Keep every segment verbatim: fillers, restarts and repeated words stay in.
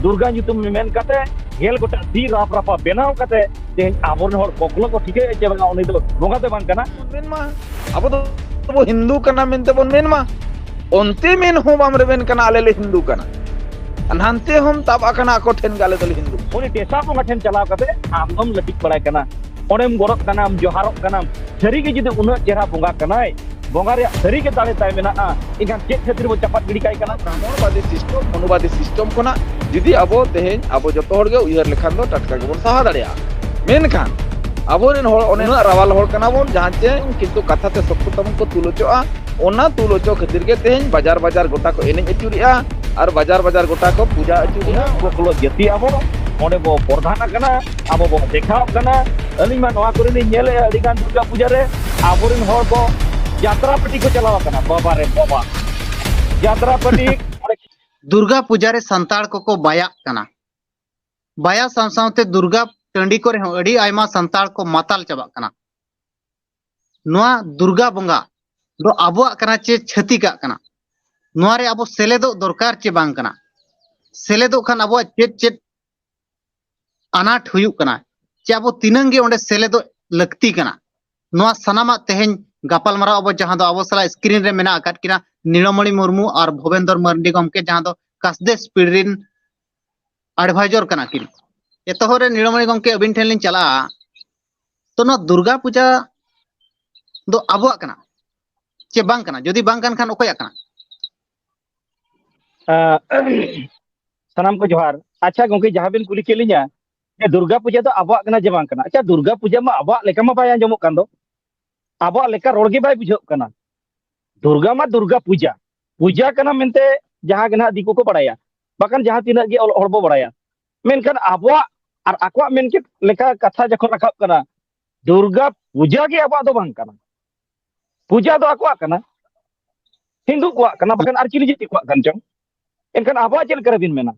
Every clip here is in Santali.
ᱫᱩᱨᱜᱟ ᱧᱩᱛᱩᱢ ᱢᱮᱱ ᱠᱟᱛᱮ ᱜᱮᱞ ᱜᱚᱴᱟᱝ ᱛᱤ ᱨᱟᱯ ᱨᱟᱯᱟ ᱵᱮᱱᱟᱣ ᱠᱟᱛᱮ ᱛᱮᱦᱮᱧ ᱟᱵᱚᱨᱮᱱ ᱦᱚᱲ ᱠᱚᱠᱞᱚ ᱠᱚ ᱴᱷᱤᱠᱟᱹᱭᱮᱫ ᱪᱮ ᱵᱟᱝᱟ, ᱩᱱᱤ ᱫᱚ ᱵᱚᱸᱜᱟ ᱫᱚ ᱵᱟᱝ ᱠᱟᱱᱟ᱾ ᱵᱚᱱ ᱢᱮᱱ ᱢᱟ, ᱟᱵᱚ ᱫᱚ ᱵᱚ ᱦᱤᱱᱫᱩ ᱠᱟᱱᱟ ᱢᱮᱱᱛᱮ ᱵᱚᱱ ᱢᱮᱱ ᱢᱟ, ᱚᱱᱛᱮ ᱢᱮᱱ ᱦᱚᱸ ᱵᱟᱢ ᱨᱮᱵᱮᱱ ᱠᱟᱱᱟ ᱟᱞᱮ ᱞᱮ ᱦᱤᱱᱫᱩ ᱠᱟᱱᱟ, ᱟᱨ ᱱᱟᱱᱛᱮ ᱦᱚᱸᱢ ᱛᱟᱵ ᱟᱠᱟᱱᱟ ᱟᱠᱚ ᱴᱷᱮᱱ ᱜᱮ ᱟᱞᱮ ᱫᱚᱞᱮ ᱦᱤᱱᱫᱩ᱾ ᱩᱱᱤ ᱴᱮᱥᱟ ᱵᱚᱸᱜᱟ ᱴᱷᱮᱱ ᱪᱟᱞᱟᱣ ᱠᱟᱛᱮ ᱟᱢ ᱫᱚᱢ ᱞᱟᱹᱴᱤᱡ ᱵᱟᱲᱟᱭ ᱠᱟᱱᱟ, ᱚᱸᱰᱮᱢ ᱜᱚᱰᱚᱜ ᱠᱟᱱᱟᱢ, ᱡᱚᱦᱟᱨᱚᱜ ᱠᱟᱱᱟᱢ᱾ ᱥᱟᱹᱨᱤ ᱜᱮ ᱡᱩᱫᱤ ᱩᱱᱟᱹᱜ ᱪᱮᱦᱨᱟ ᱵᱚᱸᱜᱟ ᱠᱟᱱᱟᱭ, ᱵᱚᱸᱜᱟ ᱨᱮᱭᱟᱜ ᱥᱟᱹᱨᱤ ᱜᱮ ᱫᱟᱲᱮ ᱛᱟᱭ ᱢᱮᱱᱟᱜᱼᱟ, ᱮᱱᱠᱷᱟᱱ ᱪᱮᱫ ᱠᱷᱟᱹᱛᱤᱨ ᱵᱚ ᱪᱟᱯᱟᱫ ᱜᱤᱰᱤ ᱠᱟᱭ ᱠᱟᱱᱟ? ᱵᱨᱟᱦᱢᱚᱬᱵᱟᱫᱤ system, ᱢᱚᱱᱩᱵᱟᱫᱤ system ᱠᱷᱚᱱᱟᱜ ᱡᱩᱫᱤ ᱟᱵᱚ ᱛᱮᱦᱮᱧ ᱟᱵᱚ ᱡᱚᱛᱚ ᱦᱚᱲ ᱜᱮ ᱩᱭᱦᱟᱹᱨ ᱞᱮᱠᱷᱟᱱ ᱫᱚ ᱴᱟᱴᱠᱟ ᱜᱮᱵᱚᱱ ᱥᱟᱦᱟ ᱫᱟᱲᱮᱭᱟᱜᱼᱟ᱾ ᱢᱮᱱᱠᱷᱟᱱ ᱟᱵᱚᱨᱮᱱ ᱦᱚᱲ ᱚᱱᱮ ᱩᱱᱟᱹᱜ ᱨᱟᱣᱟᱞ ᱦᱚᱲ ᱠᱟᱱᱟ ᱵᱚᱱ, ᱡᱟᱦᱟᱸ ᱪᱮ ᱠᱤᱱᱛᱩ ᱠᱟᱛᱷᱟ ᱛᱮ ᱥᱚᱠᱛᱚ ᱛᱟᱵᱚᱱ ᱠᱚ ᱛᱩᱞ ᱚᱪᱚᱜᱼᱟ, ᱚᱱᱟ ᱛᱩᱞ ᱚᱪᱚ ᱠᱷᱟᱹᱛᱤᱨ ᱜᱮ ᱛᱮᱦᱮᱧ ᱵᱟᱡᱟᱨ ᱵᱟᱡᱟᱨ ᱜᱚᱴᱟ ᱠᱚ ᱮᱱᱮᱡ ᱟᱹᱪᱩᱨᱮᱜᱼᱟ ᱟᱨ ᱵᱟᱡᱟᱨ ᱵᱟᱡᱟᱨ ᱜᱚᱴᱟ ᱠᱚ ᱯᱩᱡᱟ ᱟᱹᱪᱩᱨᱮᱜᱼᱟ᱾ ᱩᱱᱟᱹᱜ ᱠᱚᱠᱞᱚ ᱡᱟᱹᱛᱤ ᱟᱵᱚ ᱚᱸᱰᱮ ᱵᱚ ᱯᱨᱚᱫᱷᱟᱱ ᱟᱠᱟᱱᱟ, ᱟᱵᱚ ᱵᱚ ᱫᱮᱠᱷᱟᱣ ᱠᱟᱱᱟ᱾ ᱟᱹᱞᱤᱧ ᱢᱟ ᱱᱚᱣᱟ ᱠᱚᱨᱮ ᱞᱤᱧ ᱧᱮᱞᱮᱜᱼᱟ, ᱟᱹᱰᱤ ᱜᱟᱱ ᱫᱩᱨᱜᱟ ᱯᱩᱡᱟ ᱨᱮ ᱟᱵᱚᱨᱮᱱ ᱦᱚᱲ ᱠᱚ ᱡᱟᱛᱨᱟ ᱯᱟᱹᱴᱤ ᱠᱚ ᱪᱟᱞᱟᱣ ᱟᱠᱟᱱᱟ᱾ ᱵᱟᱵᱟ ᱨᱮ ᱵᱟᱵᱟ, ᱡᱟᱛᱨᱟ ᱯᱟᱹᱴᱤ ᱫᱩᱨᱜᱟ ᱯᱩᱡᱟ ᱨᱮ ᱥᱟᱱᱛᱟᱲ ᱠᱚᱠᱚ ᱵᱟᱭᱟᱜ ᱠᱟᱱᱟ᱾ ᱵᱟᱭᱟ ᱥᱟᱶ ᱥᱟᱶᱛᱮ ᱫᱩᱨᱜᱟ ᱴᱟᱺᱰᱤ ᱠᱚᱨᱮ ᱦᱚᱸ ᱟᱹᱰᱤ ᱟᱭᱢᱟ ᱥᱟᱱᱛᱟᱲ ᱠᱚ ᱢᱟᱛᱟᱞ ᱪᱟᱵᱟᱜ ᱠᱟᱱᱟ᱾ ᱱᱚᱣᱟ ᱫᱩᱨᱜᱟ ᱵᱚᱸᱜᱟ ᱫᱚ ᱟᱵᱚᱣᱟᱜ ᱠᱟᱱᱟ ᱪᱮ ᱪᱷᱟᱹᱛᱤᱠᱟᱜ ᱠᱟᱱᱟ? ᱱᱚᱣᱟ ᱨᱮ ᱟᱵᱚ ᱥᱮᱞᱮᱫᱚᱜ ᱫᱚᱨᱠᱟᱨ ᱪᱮ ᱵᱟᱝ ᱠᱟᱱᱟ? ᱥᱮᱞᱮᱫᱚᱜ ᱠᱷᱟᱱ ᱟᱵᱚᱣᱟᱜ ᱪᱮᱫ ᱪᱮᱫ ᱟᱱᱟᱴ ᱦᱩᱭᱩᱜ ᱠᱟᱱᱟ, ᱪᱮ ᱟᱵᱚ ᱛᱤᱱᱟᱹᱝ ᱜᱮ ᱚᱸᱰᱮ ᱥᱮᱞᱮᱫᱚᱜ ᱞᱟᱹᱠᱛᱤ ᱠᱟᱱᱟ? ᱱᱚᱣᱟ ᱥᱟᱱᱟᱢᱟᱜ ᱛᱮᱦᱮᱧ ᱜᱟᱯᱟᱞᱢᱟᱨᱟᱣ ᱟᱵᱚ, ᱡᱟᱦᱟᱸ ᱫᱚ ᱟᱵᱚ ᱥᱟᱞᱟᱜ screen ᱨᱮ ᱢᱮᱱᱟᱜ ᱟᱠᱟᱫ ᱠᱤᱱᱟ ᱱᱤᱞᱚᱢᱚᱬᱤ ᱢᱩᱨᱢᱩ ᱟᱨ ᱵᱷᱩᱵᱮᱱᱫᱚᱨ ᱢᱟᱨᱰᱤ ᱜᱚᱢᱠᱮ, ᱡᱟᱦᱟᱸ ᱫᱚ ᱠᱟᱥᱫᱮᱥ ᱯᱤᱲ ᱨᱤᱱ advisor ᱠᱟᱱᱟ ᱠᱤᱱ᱾ ᱮᱛᱚᱦᱚᱵ ᱨᱮ ᱱᱤᱞᱚᱢᱚᱬᱤ ᱜᱚᱢᱠᱮ, ᱟᱹᱵᱤᱱ ᱴᱷᱮᱱ ᱞᱤᱧ ᱪᱟᱞᱟᱜᱼᱟ, ᱛᱚ ᱱᱚᱣᱟ ᱫᱩᱨᱜᱟ ᱯᱩᱡᱟ ᱫᱚ ᱟᱵᱚᱣᱟᱜ ᱠᱟᱱᱟ ᱪᱮ ᱵᱟᱝ ᱠᱟᱱᱟ? ᱡᱩᱫᱤ ᱵᱟᱝ ᱠᱟᱱ ᱠᱷᱟᱱ ᱚᱠᱚᱭᱟᱜ ᱠᱟᱱᱟ? ᱟᱸ, ᱥᱟᱱᱟᱢ ᱠᱚ ᱡᱚᱦᱟᱨ᱾ ᱟᱪᱪᱷᱟ ᱜᱚᱢᱠᱮ, ᱡᱟᱦᱟᱸ ᱵᱤᱱ ᱠᱩᱞᱤ ᱠᱮᱫ ᱞᱤᱧᱟ ᱡᱮ ᱫᱩᱨᱜᱟ ᱯᱩᱡᱟ ᱫᱚ ᱟᱵᱚᱣᱟᱜ ᱠᱟᱱᱟ ᱪᱮ ᱵᱟᱝ ᱠᱟᱱᱟ? ᱟᱪᱪᱷᱟ, ᱫᱩᱨᱜᱟ ᱯᱩᱡᱟ ᱢᱟ ᱟᱵᱚᱣᱟᱜ ᱞᱮᱠᱟ ᱢᱟ ᱵᱟᱭ ᱟᱸᱡᱚᱢᱚᱜ ᱠᱟᱱ ᱫᱚ, ᱟᱵᱚᱣᱟᱜ ᱞᱮᱠᱟ ᱨᱚᱲ ᱜᱮ ᱵᱟᱭ ᱵᱩᱡᱷᱟᱹᱜ ᱠᱟᱱᱟ᱾ ᱫᱩᱨᱜᱟ ᱢᱟ ᱫᱩᱨᱜᱟ ᱯᱩᱡᱟ, ᱯᱩᱡᱟ ᱠᱟᱱᱟ ᱢᱮᱱᱛᱮ ᱡᱟᱦᱟᱸ ᱜᱮ ᱱᱟᱦᱟᱜ ᱫᱤᱠᱩ ᱠᱚ ᱵᱟᱲᱟᱭᱟ, ᱵᱟᱠᱷᱟᱱ ᱡᱟᱦᱟᱸ ᱛᱤᱱᱟᱹᱜ ᱜᱮ ᱚᱞᱚᱜ ᱦᱚᱲ ᱵᱚ ᱵᱟᱲᱟᱭᱟ, ᱢᱮᱱᱠᱷᱟᱱ ᱟᱵᱚᱣᱟᱜ ᱟᱨ ᱟᱠᱚᱣᱟᱜ ᱢᱮᱱ ᱠᱮᱫ ᱞᱮᱠᱟ ᱠᱟᱛᱷᱟ ᱡᱚᱠᱷᱚᱱ ᱨᱟᱠᱟᱵ ᱠᱟᱱᱟ, ᱫᱩᱨᱜᱟ ᱯᱩᱡᱟ ᱜᱮ ᱟᱵᱚᱣᱟᱜ ᱫᱚ ᱵᱟᱝ ᱠᱟᱱᱟ᱾ ᱯᱩᱡᱟ ᱫᱚ ᱟᱠᱚᱣᱟᱜ ᱠᱟᱱᱟ, ᱦᱤᱱᱫᱩ ᱠᱚᱣᱟᱜ ᱠᱟᱱᱟ, ᱵᱟᱠᱷᱟᱱ ᱟᱨ ᱪᱤᱞᱤ ᱡᱟᱹᱛᱤ ᱠᱚᱣᱟᱜ ᱠᱟᱱ ᱪᱚᱝ᱾ ᱮᱱᱠᱷᱟᱱ ᱟᱵᱚᱣᱟᱜ ᱪᱮᱫ ᱞᱮᱠᱟ ᱨᱮᱵᱤᱱ ᱢᱮᱱᱟ?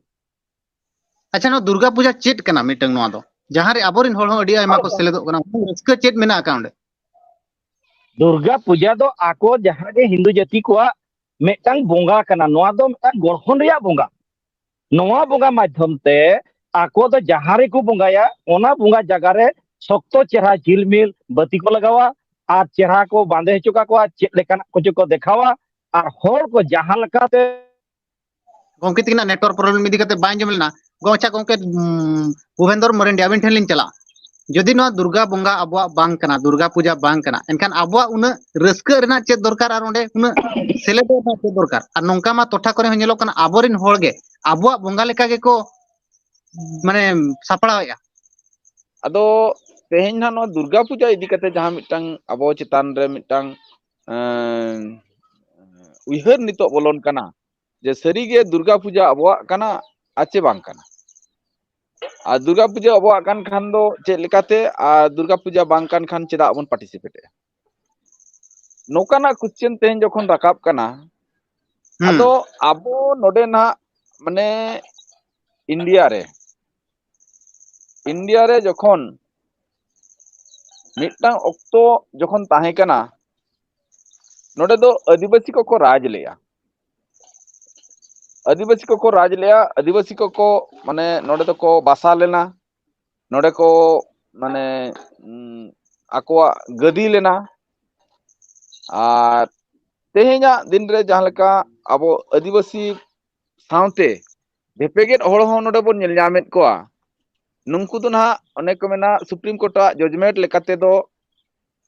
ᱟᱪᱪᱷᱟ, ᱱᱚᱣᱟ ᱫᱩᱨᱜᱟ ᱯᱩᱡᱟ ᱪᱮᱫ ᱠᱟᱱᱟ ᱢᱤᱫᱴᱟᱝ? ᱱᱚᱣᱟ ᱫᱚ ᱡᱟᱦᱟᱸ ᱨᱮ ᱟᱵᱚᱨᱮᱱ ᱦᱚᱲ ᱦᱚᱸ ᱟᱹᱰᱤ ᱟᱭᱢᱟ ᱠᱚ ᱥᱮᱞᱮᱫᱚᱜ ᱠᱟᱱᱟ, ᱩᱱᱟᱹᱜ ᱨᱟᱹᱥᱠᱟᱹ ᱪᱮᱫ ᱢᱮᱱᱟᱜ ᱟᱠᱟᱫ ᱚᱸᱰᱮ? ᱫᱩᱨᱜᱟ ᱯᱩᱡᱟ ᱫᱚ ᱟᱠᱚ ᱡᱟᱦᱟᱸ ᱜᱮ ᱦᱤᱱᱫᱩ ᱡᱟᱹᱛᱤ ᱠᱚᱣᱟᱜ ᱢᱤᱫᱴᱟᱝ ᱵᱚᱸᱜᱟ ᱠᱟᱱᱟ᱾ ᱱᱚᱣᱟ ᱫᱚ ᱢᱤᱫᱴᱟᱝ ᱜᱚᱲᱦᱚᱱ ᱨᱮᱭᱟᱜ ᱵᱚᱸᱜᱟ᱾ ᱱᱚᱣᱟ ᱵᱚᱸᱜᱟ ᱢᱟᱫᱽᱫᱷᱚᱢ ᱛᱮ ᱟᱠᱚ ᱫᱚ ᱡᱟᱦᱟᱸ ᱨᱮᱠᱚ ᱵᱚᱸᱜᱟᱭᱟ, ᱚᱱᱟ ᱵᱚᱸᱜᱟ ᱡᱟᱭᱜᱟ ᱨᱮ ᱥᱚᱠᱛᱚ ᱪᱮᱦᱨᱟ ᱡᱤᱞᱢᱤᱞ ᱵᱟᱹᱛᱤ ᱠᱚ ᱞᱟᱜᱟᱣᱟ ᱟᱨ ᱪᱮᱦᱨᱟ ᱠᱚ ᱵᱟᱸᱫᱮ ᱦᱚᱪᱚ ᱠᱟᱠᱚᱣᱟ, ᱪᱮᱫ ᱞᱮᱠᱟᱱᱟᱜ ᱠᱚᱪᱚ ᱠᱚ ᱫᱮᱠᱷᱟᱣᱟ᱾ ᱟᱨ ᱦᱚᱲ ᱠᱚ ᱡᱟᱦᱟᱸ ᱞᱮᱠᱟᱛᱮ ᱜᱚᱢᱠᱮ ᱛᱤᱠᱤᱱᱟᱜ network problem ᱤᱫᱤ ᱠᱟᱛᱮ ᱵᱟᱭ ᱟᱸᱡᱚᱢ ᱞᱮᱱᱟ᱾ ᱜᱚ-, ᱟᱪᱪᱷᱟ ᱜᱚᱢᱠᱮ, ᱩᱢ, ᱵᱷᱩᱵᱮᱱᱫᱚᱨ ᱢᱚᱨᱮᱱᱰᱤ, ᱟᱵᱤᱱ ᱴᱷᱮᱱ ᱞᱤᱧ ᱪᱟᱞᱟᱜᱼᱟ᱾ ᱡᱩᱫᱤ ᱱᱚᱣᱟ ᱫᱩᱨᱜᱟ ᱵᱚᱸᱜᱟ ᱟᱵᱚᱣᱟᱜ ᱵᱟᱝ ᱠᱟᱱᱟ, ᱫᱩᱨᱜᱟ ᱯᱩᱡᱟ ᱵᱟᱝ ᱠᱟᱱᱟ, ᱮᱱᱠᱷᱟᱱ ᱟᱵᱚᱣᱟᱜ ᱩᱱᱟᱹᱜ ᱨᱟᱹᱥᱠᱟᱹ ᱨᱮᱱᱟᱜ ᱪᱮᱫ ᱫᱚᱨᱠᱟᱨ ᱟᱨ ᱚᱸᱰᱮ ᱩᱱᱟᱹᱜ ᱥᱮᱞᱮᱫᱚᱜ ᱨᱮᱱᱟᱜ ᱪᱮᱫ ᱫᱚᱨᱠᱟᱨ? ᱟᱨ ᱱᱚᱝᱠᱟ ᱢᱟ ᱴᱚᱴᱷᱟ ᱠᱚᱨᱮ ᱦᱚᱸ ᱧᱮᱞᱚᱜ ᱠᱟᱱᱟ, ᱟᱵᱚᱨᱮᱱ ᱦᱚᱲ ᱜᱮ ᱟᱵᱚᱣᱟᱜ ᱵᱚᱸᱜᱟ ᱞᱮᱠᱟ ᱜᱮᱠᱚ ᱢᱟᱱᱮ ᱥᱟᱯᱲᱟᱣᱮᱫᱼᱟ᱾ ᱟᱫᱚ ᱛᱮᱦᱮᱧ ᱱᱟᱦᱟᱜ ᱱᱚᱣᱟ ᱫᱩᱨᱜᱟ ᱯᱩᱡᱟ ᱤᱫᱤ ᱠᱟᱛᱮ ᱡᱟᱦᱟᱸ ᱢᱤᱫᱴᱟᱝ ᱟᱵᱚ ᱪᱮᱛᱟᱱ ᱨᱮ ᱢᱤᱫᱴᱟᱝ ᱮᱸ, ᱩᱭᱦᱟᱹᱨ ᱱᱤᱛᱚᱜ ᱵᱚᱞᱚᱱ ᱠᱟᱱᱟ ᱡᱮ ᱥᱟᱹᱨᱤᱜᱮ ᱫᱩᱨᱜᱟ ᱯᱩᱡᱟ ᱟᱵᱚᱣᱟᱜ ᱠᱟᱱᱟ ᱟᱨ ᱪᱮ ᱵᱟᱝ ᱠᱟᱱᱟ᱾ ᱟᱨ ᱫᱩᱨᱜᱟ ᱯᱩᱡᱟ ᱟᱵᱚᱣᱟᱜ ᱠᱟᱱ ᱠᱷᱟᱱ ᱫᱚ ᱪᱮᱫ ᱞᱮᱠᱟᱛᱮ, ᱟᱨ ᱫᱩᱨᱜᱟ ᱯᱩᱡᱟ ᱵᱟᱝ ᱠᱟᱱ ᱠᱷᱟᱱ ᱪᱮᱫᱟᱜ ᱵᱚᱱ ᱯᱟᱨᱴᱤᱥᱤᱯᱮᱴᱮᱜᱼᱟ? ᱱᱚᱝᱠᱟᱱᱟᱜ ᱠᱚᱥᱪᱮᱱ ᱛᱮᱦᱮᱧ ᱡᱚᱠᱷᱚᱱ ᱨᱟᱠᱟᱵ ᱠᱟᱱᱟ, ᱦᱩᱸ᱾ ᱟᱫᱚ ᱟᱵᱚ ᱱᱚᱰᱮ ᱱᱟᱜ ᱢᱟᱱᱮ ᱤᱱᱰᱤᱭᱟ ᱨᱮ, ᱤᱱᱰᱤᱭᱟ ᱨᱮ ᱡᱚᱠᱷᱚᱱ ᱢᱤᱫᱴᱟᱝ ᱚᱠᱛᱚ ᱡᱚᱠᱷᱚᱱ ᱛᱟᱦᱮᱸ ᱠᱟᱱᱟ, ᱱᱚᱰᱮ ᱫᱚ ᱟᱹᱫᱤᱵᱟᱹᱥᱤ ᱠᱚᱠᱚ ᱨᱟᱡᱽ ᱞᱮᱜᱼᱟ᱾ ᱟᱹᱫᱤᱵᱟᱹᱥᱤ ᱠᱚᱠᱚ ᱨᱟᱡᱽ ᱞᱮᱜᱼᱟ, ᱟᱹᱫᱤᱵᱟᱹᱥᱤ ᱠᱚᱠᱚ ᱢᱟᱱᱮ ᱱᱚᱰᱮ ᱫᱚᱠᱚ ᱵᱟᱥᱟ ᱞᱮᱱᱟ, ᱱᱚᱰᱮ ᱠᱚ ᱢᱟᱱᱮ ᱩᱸ, ᱟᱠᱚᱣᱟᱜ ᱜᱟᱹᱫᱤ ᱞᱮᱱᱟ᱾ ᱟᱨ ᱛᱮᱦᱮᱧᱟᱜ ᱫᱤᱱ ᱨᱮ ᱡᱟᱦᱟᱸ ᱞᱮᱠᱟ ᱟᱵᱚ ᱟᱹᱫᱤᱵᱟᱹᱥᱤ ᱥᱟᱶᱛᱮ ᱵᱷᱮᱯᱮᱜᱮᱫ ᱦᱚᱲ ᱦᱚᱸ ᱱᱚᱰᱮ ᱵᱚᱱ ᱧᱮᱞ ᱧᱟᱢᱮᱫ ᱠᱚᱣᱟ᱾ ᱱᱩᱝᱠᱩ ᱫᱚ ᱱᱟᱦᱟᱜ ᱚᱱᱮ ᱠᱚ ᱢᱮᱱᱟ ᱥᱩᱯᱨᱤᱢ ᱠᱳᱨᱴᱟᱜ ᱡᱟᱡᱽᱢᱮᱱᱴ ᱞᱮᱠᱟ ᱛᱮᱫᱚ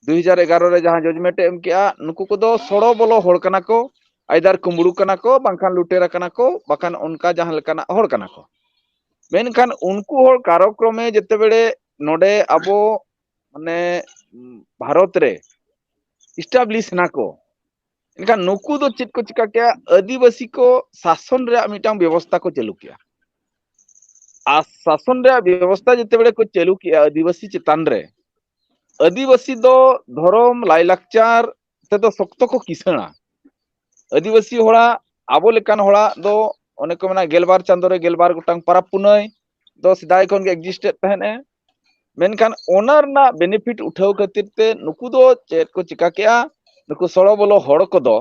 ᱫᱩ ᱦᱟᱡᱟᱨ ᱮᱜᱟᱨᱚ ᱨᱮ ᱡᱟᱦᱟᱸ ᱡᱟᱡᱽᱢᱮᱱᱴ ᱮ ᱮᱢ ᱠᱮᱜᱼᱟ, ᱱᱩᱠᱩ ᱠᱚᱫᱚ ᱥᱚᱲᱚ ᱵᱚᱞᱚ ᱦᱚᱲ ᱠᱟᱱᱟ ᱠᱚ, ᱟᱭᱫᱟᱨ ᱠᱩᱢᱵᱽᱲᱩ ᱠᱟᱱᱟ ᱠᱚ, ᱵᱟᱝᱠᱷᱟᱱ ᱞᱩᱴᱮᱨᱟ ᱠᱟᱱᱟ ᱠᱚ, ᱵᱟᱠᱷᱟᱱ ᱚᱱᱠᱟ ᱡᱟᱦᱟᱸ ᱞᱮᱠᱟᱱᱟᱜ ᱦᱚᱲ ᱠᱟᱱᱟ ᱠᱚ᱾ ᱢᱮᱱᱠᱷᱟᱱ ᱩᱱᱠᱩ ᱦᱚᱲ ᱠᱟᱨᱚᱠᱨᱚᱢᱮ ᱡᱮᱛᱮ ᱵᱮᱲᱮ ᱱᱚᱰᱮ ᱟᱵᱚ ᱢᱟᱱᱮ ᱵᱷᱟᱨᱚᱛ ᱨᱮ ᱮᱥᱴᱟᱵᱞᱤᱥ ᱮᱱᱟ ᱠᱚ, ᱮᱱᱠᱷᱟᱱ ᱱᱩᱠᱩ ᱫᱚ ᱪᱮᱫ ᱠᱚ ᱪᱤᱠᱟ ᱠᱮᱜᱼᱟ? ᱟᱹᱫᱤᱵᱟᱹᱥᱤ ᱠᱚ ᱥᱟᱥᱚᱱ ᱨᱮᱭᱟᱜ ᱢᱤᱫᱴᱟᱝ ᱵᱮᱵᱚᱥᱛᱷᱟ ᱠᱚ ᱪᱟᱹᱞᱩ ᱠᱮᱜᱼᱟ᱾ ᱟᱨ ᱥᱟᱥᱚᱱ ᱨᱮᱭᱟᱜ ᱵᱮᱵᱚᱥᱛᱷᱟ ᱡᱮᱛᱮ ᱵᱮᱲᱮ ᱠᱚ ᱪᱟᱹᱞᱩ ᱠᱮᱜᱼᱟ ᱟᱹᱫᱤᱵᱟᱹᱥᱤ ᱪᱮᱛᱟᱱ ᱨᱮ, ᱟᱹᱫᱤᱵᱟᱹᱥᱤ ᱫᱚ ᱫᱷᱚᱨᱚᱢ, ᱞᱟᱭᱞᱟᱠᱪᱟᱨ ᱛᱮᱫᱚ ᱥᱚᱠᱛᱚ ᱠᱚ ᱠᱤᱥᱟᱹᱬᱟ᱾ ᱟᱹᱫᱤᱵᱟᱹᱥᱤ ᱦᱚᱲᱟᱜ, ᱟᱵᱚ ᱞᱮᱠᱟᱱ ᱦᱚᱲᱟᱜ ᱫᱚ ᱚᱱᱮ ᱠᱚ ᱢᱮᱱᱟ ᱜᱮᱞᱵᱟᱨ ᱪᱟᱸᱫᱳ ᱨᱮ ᱜᱮᱞᱵᱟᱨ ᱜᱚᱴᱟᱝ ᱯᱟᱨᱟᱵᱽ ᱯᱩᱱᱟᱹᱭ ᱫᱚ ᱥᱮᱫᱟᱭ ᱠᱷᱚᱱ ᱜᱮ ᱮᱠᱡᱤᱥᱴᱮᱰ ᱛᱟᱦᱮᱸᱱ ᱮ᱾ ᱢᱮᱱᱠᱷᱟᱱ ᱚᱱᱟ ᱨᱮᱱᱟᱜ ᱵᱮᱱᱤᱯᱷᱤᱴ ᱩᱴᱷᱟᱹᱣ ᱠᱷᱟᱹᱛᱤᱨ ᱛᱮ ᱱᱩᱠᱩ ᱫᱚ ᱪᱮᱫ ᱠᱚ ᱪᱤᱠᱟ ᱠᱮᱜᱼᱟ? ᱱᱩᱠᱩ ᱥᱚᱲᱚ ᱵᱚᱞᱚ ᱦᱚᱲ ᱠᱚᱫᱚ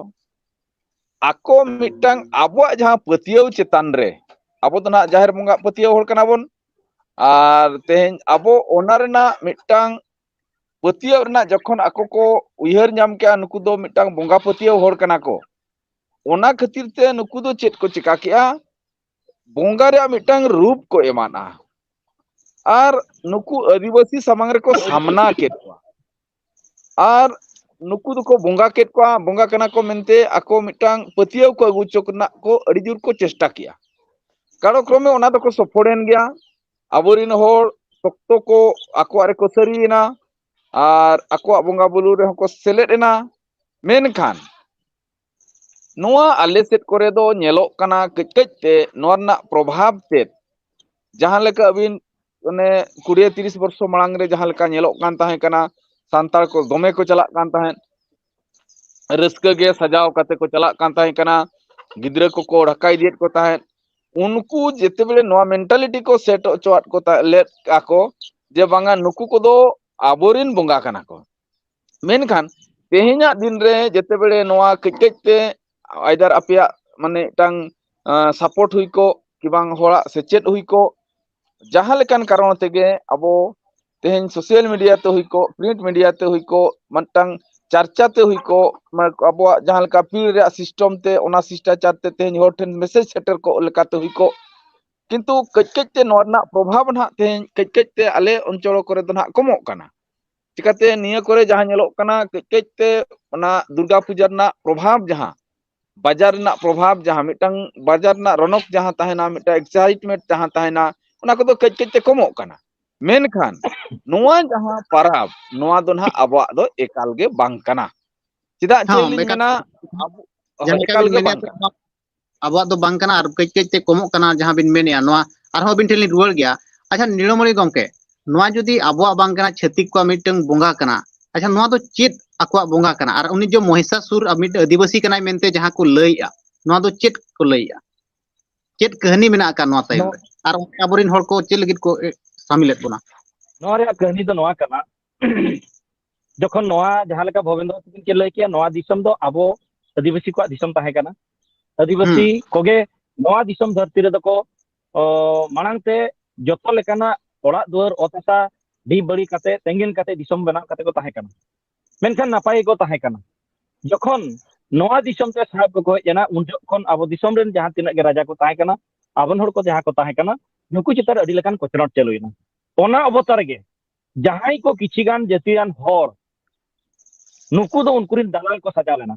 ᱟᱠᱚ ᱢᱤᱫᱴᱟᱝ ᱟᱵᱚᱣᱟᱜ ᱡᱟᱦᱟᱸ ᱯᱟᱹᱛᱭᱟᱹᱣ ᱪᱮᱛᱟᱱ ᱨᱮ ᱟᱵᱚ ᱫᱚ ᱱᱟᱦᱟᱜ ᱡᱟᱦᱮᱨ ᱵᱚᱸᱜᱟ ᱯᱟᱹᱛᱭᱟᱹᱣ ᱦᱚᱲ ᱠᱟᱱᱟ ᱵᱚᱱ᱾ ᱟᱨ ᱛᱮᱦᱮᱧ ᱟᱵᱚ ᱚᱱᱟ ᱨᱮᱱᱟᱜ ᱢᱤᱫᱴᱟᱝ ᱯᱟᱹᱛᱭᱟᱹᱣ ᱨᱮᱱᱟᱜ ᱡᱚᱠᱷᱚᱱ ᱟᱠᱚ ᱠᱚ ᱩᱭᱦᱟᱹᱨ ᱧᱟᱢ ᱠᱮᱜᱼᱟ, ᱱᱩᱠᱩ ᱫᱚ ᱢᱤᱫᱴᱟᱝ ᱵᱚᱸᱜᱟ ᱯᱟᱹᱛᱭᱟᱹᱣ ᱦᱚᱲ ᱠᱟᱱᱟ ᱠᱚ, ᱚᱱᱟ ᱠᱷᱟᱹᱛᱤᱨ ᱛᱮ ᱱᱩᱠᱩ ᱫᱚ ᱪᱮᱫ ᱠᱚ ᱪᱤᱠᱟ ᱠᱮᱜᱼᱟ? ᱵᱚᱸᱜᱟ ᱨᱮᱭᱟᱜ ᱢᱤᱫᱴᱟᱝ ᱨᱩᱯ ᱠᱚ ᱮᱢᱟᱫᱼᱟ᱾ ᱟᱨ ᱱᱩᱠᱩ ᱟᱹᱫᱤᱵᱟᱹᱥᱤ ᱥᱟᱢᱟᱝ ᱨᱮᱠᱚ ᱥᱟᱢᱱᱟ ᱠᱮᱫ ᱠᱚᱣᱟ᱾ ᱟᱨ ᱱᱩᱠᱩ ᱫᱚᱠᱚ ᱵᱚᱸᱜᱟ ᱠᱮᱫ ᱠᱚᱣᱟ, ᱵᱚᱸᱜᱟ ᱠᱟᱱᱟ ᱠᱚ ᱢᱮᱱᱛᱮ ᱟᱠᱚ ᱢᱤᱫᱴᱟᱝ ᱯᱟᱹᱛᱭᱟᱹᱣ ᱠᱚ ᱟᱹᱜᱩ ᱦᱚᱪᱚ ᱨᱮᱱᱟᱜ ᱠᱚ ᱟᱹᱰᱤ ᱡᱳᱨ ᱠᱚ ᱪᱮᱥᱴᱟ ᱠᱮᱜᱼᱟ᱾ ᱠᱟᱞᱚᱠᱨᱚᱢᱮ ᱚᱱᱟ ᱫᱚᱠᱚ ᱥᱚᱯᱷᱚᱲᱮᱱ ᱜᱮᱭᱟ᱾ ᱟᱵᱚᱨᱮᱱ ᱦᱚᱲ ᱥᱚᱠᱛᱚ ᱠᱚ ᱟᱠᱚᱣᱟᱜ ᱨᱮᱠᱚ ᱥᱟᱹᱨᱤᱭᱮᱱᱟ ᱟᱨ ᱟᱠᱚᱣᱟᱜ ᱵᱚᱸᱜᱟ ᱵᱩᱨᱩ ᱨᱮᱦᱚᱸ ᱠᱚ ᱥᱮᱞᱮᱫ ᱮᱱᱟ᱾ ᱢᱮᱱᱠᱷᱟᱱ ᱱᱚᱣᱟ ᱟᱞᱮ ᱥᱮᱫ ᱠᱚᱨᱮ ᱫᱚ ᱧᱮᱞᱚᱜ ᱠᱟᱱᱟ ᱠᱟᱹᱡ ᱠᱟᱹᱡ ᱛᱮ ᱱᱚᱣᱟ ᱨᱮᱱᱟᱜ ᱯᱨᱚᱵᱷᱟᱵᱽ ᱛᱮᱫ, ᱡᱟᱦᱟᱸ ᱞᱮᱠᱟ ᱟᱹᱵᱤᱱ ᱚᱱᱮ ᱠᱩᱲᱤ ᱛᱤᱨᱤᱥ ᱵᱚᱨᱥᱚ ᱢᱟᱲᱟᱝ ᱨᱮ ᱡᱟᱦᱟᱸ ᱞᱮᱠᱟ ᱧᱮᱞᱚᱜ ᱠᱟᱱ ᱛᱟᱦᱮᱸ ᱠᱟᱱᱟ, ᱥᱟᱱᱛᱟᱲ ᱠᱚ ᱫᱚᱢᱮ ᱠᱚ ᱪᱟᱞᱟᱜ ᱠᱟᱱ ᱛᱟᱦᱮᱸᱫ, ᱨᱟᱹᱥᱠᱟᱹ ᱜᱮ ᱥᱟᱡᱟᱣ ᱠᱟᱛᱮ ᱠᱚ ᱪᱟᱞᱟᱜ ᱠᱟᱱ ᱛᱟᱦᱮᱸ ᱠᱟᱱᱟ, ᱜᱤᱫᱽᱨᱟᱹ ᱠᱚᱠᱚ ᱰᱷᱟᱠᱟ ᱤᱫᱤᱭᱮᱫ ᱠᱚ ᱛᱟᱦᱮᱸᱫ᱾ ᱩᱱᱠᱩ ᱡᱮᱛᱮ ᱵᱮᱲᱮ ᱱᱚᱣᱟ ᱢᱮᱱᱴᱟᱞᱤᱴᱤ ᱠᱚ ᱥᱮᱴ ᱦᱚᱪᱚᱣᱟᱫ ᱠᱚ ᱛᱟ-, ᱞᱮᱫ ᱟᱠᱚ ᱡᱮ ᱵᱟᱝᱟ, ᱱᱩᱠᱩ ᱠᱚᱫᱚ ᱟᱵᱚᱨᱮᱱ ᱵᱚᱸᱜᱟ ᱠᱟᱱᱟ ᱠᱚ᱾ ᱢᱮᱱᱠᱷᱟᱱ ᱛᱮᱦᱮᱧᱟᱜ ᱫᱤᱱ ᱨᱮ ᱡᱮᱛᱮ ᱵᱮᱲᱮ ᱱᱚᱣᱟ ᱠᱟᱹᱡ ᱠᱟᱹᱡ ᱛᱮ either ᱟᱯᱮᱭᱟᱜ ᱢᱟᱱᱮ ᱢᱤᱫᱴᱟᱝ, ᱟᱸ, support ᱦᱩᱭ ᱠᱚᱜ, ᱠᱤ ᱵᱟᱝ ᱦᱚᱲᱟᱜ ᱥᱮᱪᱮᱫ ᱦᱩᱭ ᱠᱚᱜ, ᱡᱟᱦᱟᱸ ᱞᱮᱠᱟᱱ ᱠᱟᱨᱚᱱ ᱛᱮᱜᱮ ᱟᱵᱚ ᱛᱮᱦᱮᱧ social media ᱛᱮ ᱦᱩᱭ ᱠᱚᱜ, print media ᱛᱮ ᱦᱩᱭ ᱠᱚᱜ, ᱢᱤᱫᱴᱟᱝ ᱪᱟᱨᱪᱟ ᱛᱮ ᱦᱩᱭ ᱠᱚᱜ, ᱢᱟᱱᱮ ᱟᱵᱚᱣᱟᱜ ᱡᱟᱦᱟᱸ ᱞᱮᱠᱟ ᱯᱤᱲ ᱨᱮᱭᱟᱜ system ᱛᱮ ᱚᱱᱟ ᱥᱤᱥᱴᱟᱪᱟᱨ ᱛᱮ ᱛᱮᱦᱮᱧ ᱦᱚᱲ ᱴᱷᱮᱱ message ᱥᱮᱴᱮᱨ ᱠᱚᱜ ᱞᱮᱠᱟᱛᱮ ᱦᱩᱭ ᱠᱚᱜ᱾ ᱠᱤᱱᱛᱩ ᱠᱟᱹᱡ ᱠᱟᱹᱡ ᱛᱮ ᱱᱚᱣᱟ ᱨᱮᱱᱟᱜ ᱯᱨᱚᱵᱷᱟᱵᱽ ᱱᱟᱦᱟᱜ ᱛᱮᱦᱮᱧ ᱠᱟᱹᱡ ᱠᱟᱹᱡ ᱛᱮ ᱟᱞᱮ ᱚᱧᱪᱚᱞ ᱠᱚᱨᱮ ᱫᱚ ᱱᱟᱦᱟᱜ ᱠᱚᱢᱚᱜ ᱠᱟᱱᱟ᱾ ᱪᱤᱠᱟᱹᱛᱮ ᱱᱤᱭᱟᱹ ᱠᱚᱨᱮ ᱡᱟᱦᱟᱸ ᱧᱮᱞᱚᱜ ᱠᱟᱱᱟ, ᱠᱟᱹᱡ ᱠᱟᱹᱡ ᱛᱮ ᱚᱱᱟ ᱫᱩᱨᱜᱟ ᱯᱩᱡᱟᱹ ᱨᱮᱱᱟᱜ ᱯᱨᱚᱵᱷᱟᱵᱽ, ᱡᱟᱦᱟᱸ ᱵᱟᱡᱟᱨ ᱨᱮᱱᱟᱜ ᱯᱨᱚᱵᱷᱟᱵᱽ, ᱡᱟᱦᱟᱸ ᱢᱤᱫᱴᱟᱝ ᱵᱟᱡᱟᱨ ᱨᱮᱱᱟᱜ ᱨᱚᱱᱚᱠ ᱡᱟᱦᱟᱸ ᱛᱟᱦᱮᱱᱟ, ᱢᱤᱫᱴᱟᱝ excitement ᱡᱟᱦᱟᱸ ᱛᱟᱦᱮᱱᱟ, ᱚᱱᱟ ᱠᱚᱫᱚ ᱠᱟᱹᱡ ᱠᱟᱹᱡ ᱛᱮ ᱠᱚᱢᱚᱜ ᱠᱟᱱᱟ᱾ ᱢᱮᱱᱠᱷᱟᱱ ᱱᱚᱣᱟ ᱡᱟᱦᱟᱸ ᱯᱟᱨᱟᱵᱽ, ᱱᱚᱣᱟ ᱫᱚ ᱱᱟᱦᱟᱜ ᱟᱵᱚᱣᱟᱜ ᱫᱚ ᱮᱠᱟᱞ ᱜᱮ ᱵᱟᱝ ᱠᱟᱱᱟ᱾ ᱪᱮᱫᱟᱜ ᱪᱮ ᱦᱚᱸ, ᱞᱤᱧ ᱵᱮᱠᱟᱨ ᱢᱮᱱᱟ, ᱟᱵᱚ, ᱡᱟᱦᱟᱸ ᱞᱮᱠᱟ ᱮᱠᱟᱞ ᱵᱤᱱ ᱜᱮ ᱢᱮᱱᱮᱫ ᱵᱟᱝ ᱠᱟᱱᱟ᱾ ᱟᱵᱚᱣᱟᱜ ᱫᱚ ᱵᱟᱝ ᱠᱟᱱᱟ ᱟᱨ ᱠᱟᱹᱡ ᱠᱟᱹᱡ ᱛᱮ ᱠᱚᱢᱚᱜ ᱠᱟᱱᱟ ᱡᱟᱦᱟᱸ ᱵᱤᱱ ᱢᱮᱱᱮᱫᱼᱟ᱾ ᱱᱚᱣᱟ ᱟᱨᱦᱚᱸ ᱟᱹᱵᱤᱱ ᱴᱷᱮᱱ ᱞᱤᱧ ᱨᱩᱣᱟᱹᱲ ᱜᱮᱭᱟ᱾ ᱟᱪᱪᱷᱟ, ᱱᱤᱲᱟᱹᱢᱚᱬᱤ ᱜᱚᱢᱠᱮ, ᱱᱚᱣᱟ ᱡᱩᱫᱤ ᱟᱵᱚᱣᱟᱜ ᱵᱟᱝ ᱠᱟᱱᱟ, ᱪᱷᱟᱹᱛᱤᱠ ᱠᱚᱣᱟᱜ ᱢᱤᱫᱴᱟᱝ ᱵᱚᱸᱜᱟ ᱠᱟᱱᱟ, ᱟᱪᱪᱷᱟ, ᱱᱚᱣᱟ ᱫᱚ ᱪᱮᱫ ᱟᱠᱚᱣᱟᱜ ᱵᱚᱸᱜᱟ ᱠᱟᱱᱟ? ᱟᱨ ᱩᱱᱤ ᱡᱮ ᱢᱚᱦᱤᱥᱟᱥᱩᱨ ᱢᱤᱫ ᱟᱹᱫᱤᱵᱟᱹᱥᱤ ᱠᱟᱱᱟᱭ ᱢᱮᱱᱛᱮ ᱡᱟᱦᱟᱸ ᱠᱚ ᱞᱟᱹᱭᱮᱫᱼᱟ, ᱱᱚᱣᱟ ᱫᱚ ᱪᱮᱫ ᱠᱚ ᱞᱟᱹᱭᱮᱫᱼᱟ? ᱪᱮᱫ ᱠᱟᱹᱦᱱᱤ ᱢᱮᱱᱟᱜ ᱟᱠᱟᱫ ᱱᱚᱣᱟ ᱛᱟᱭᱚᱢ ᱨᱮ? ᱟᱨ ᱟᱵᱚᱨᱮᱱ ᱦᱚᱲ ᱠᱚ ᱪᱮᱫ ᱞᱟᱹᱜᱤᱫ ᱠᱚ ᱮ, ᱥᱟᱢᱤᱞᱮᱫ ᱵᱚᱱᱟ? ᱱᱚᱣᱟ ᱨᱮᱭᱟᱜ ᱠᱟᱹᱦᱱᱤ ᱫᱚ ᱱᱚᱣᱟ ᱠᱟᱱᱟ, ᱡᱚᱠᱷᱚᱱ ᱱᱚᱣᱟ ᱡᱟᱦᱟᱸ ᱞᱮᱠᱟ ᱵᱷᱚᱵᱮᱱᱫᱨᱚ ᱛᱟᱹᱠᱤᱱ ᱠᱤᱱ ᱞᱟᱹᱭ ᱠᱮᱜᱼᱟ, ᱱᱚᱣᱟ ᱫᱤᱥᱚᱢ ᱫᱚ ᱟᱵᱚ ᱟᱹᱫᱤᱵᱟᱹᱥᱤ ᱠᱚᱣᱟᱜ ᱫᱤᱥᱚᱢ ᱛᱟᱦᱮᱸ ᱠᱟᱱᱟ᱾ ᱟᱹᱫᱤᱵᱟᱹᱥᱤ ᱦᱩᱸ᱾ ᱠᱚᱜᱮ ᱱᱚᱣᱟ ᱫᱤᱥᱚᱢ ᱫᱷᱟᱹᱨᱛᱤ ᱨᱮᱫᱚ ᱠᱚ ᱚ, ᱢᱟᱲᱟᱝ ᱛᱮ ᱡᱚᱛᱚ ᱞᱮᱠᱟᱱᱟᱜ ᱚᱲᱟᱜ ᱫᱩᱣᱟᱹᱨ, ᱚᱛ ᱦᱟᱥᱟ, ᱰᱤ ᱵᱟᱹᱲᱤ ᱠᱟᱛᱮ, ᱛᱮᱸᱜᱮᱱ ᱠᱟᱛᱮ ᱫᱤᱥᱚᱢ ᱵᱮᱱᱟᱣ ᱠᱟᱛᱮ ᱠᱚ ᱛᱟᱦᱮᱸ ᱠᱟᱱᱟ᱾ ᱢᱮᱱᱠᱷᱟᱱ ᱱᱟᱯᱟᱭ ᱜᱮᱠᱚ ᱛᱟᱦᱮᱸ ᱠᱟᱱᱟ᱾ ᱡᱚᱠᱷᱚᱱ ᱱᱚᱣᱟ ᱫᱤᱥᱚᱢ ᱛᱮ ᱥᱟᱦᱮᱵ ᱠᱚᱠᱚ ᱦᱮᱡ ᱮᱱᱟ, ᱩᱱ ᱡᱚᱠᱷᱚᱱ ᱟᱵᱚ ᱫᱤᱥᱚᱢ ᱨᱮᱱ ᱡᱟᱦᱟᱸ ᱛᱤᱱᱟᱹᱜ ᱜᱮ ᱨᱟᱡᱟ ᱠᱚ ᱛᱟᱦᱮᱸ ᱠᱟᱱᱟ, ᱟᱵᱚ ᱦᱚᱲ ᱠᱚ ᱡᱟᱦᱟᱸ ᱠᱚ ᱛᱟᱦᱮᱸ ᱠᱟᱱᱟ, ᱱᱩᱠᱩ ᱪᱮᱛᱟᱱ ᱨᱮ ᱟᱹᱰᱤ ᱞᱮᱠᱟᱱ ᱠᱚᱪᱞᱚᱱ ᱪᱟᱹᱞᱩᱭᱮᱱᱟ᱾ ᱚᱱᱟ ᱚᱵᱚᱛᱟ ᱨᱮᱜᱮ ᱡᱟᱦᱟᱸᱭ ᱠᱚ ᱠᱤᱪᱷᱤ ᱜᱟᱱ ᱡᱟᱹᱛᱤᱭᱟᱱ ᱦᱚᱲ, ᱱᱩᱠᱩ ᱫᱚ ᱩᱱᱠᱩ ᱨᱮᱱ ᱫᱟᱞᱟᱞ ᱠᱚ ᱥᱟᱡᱟᱣ ᱞᱮᱱᱟ᱾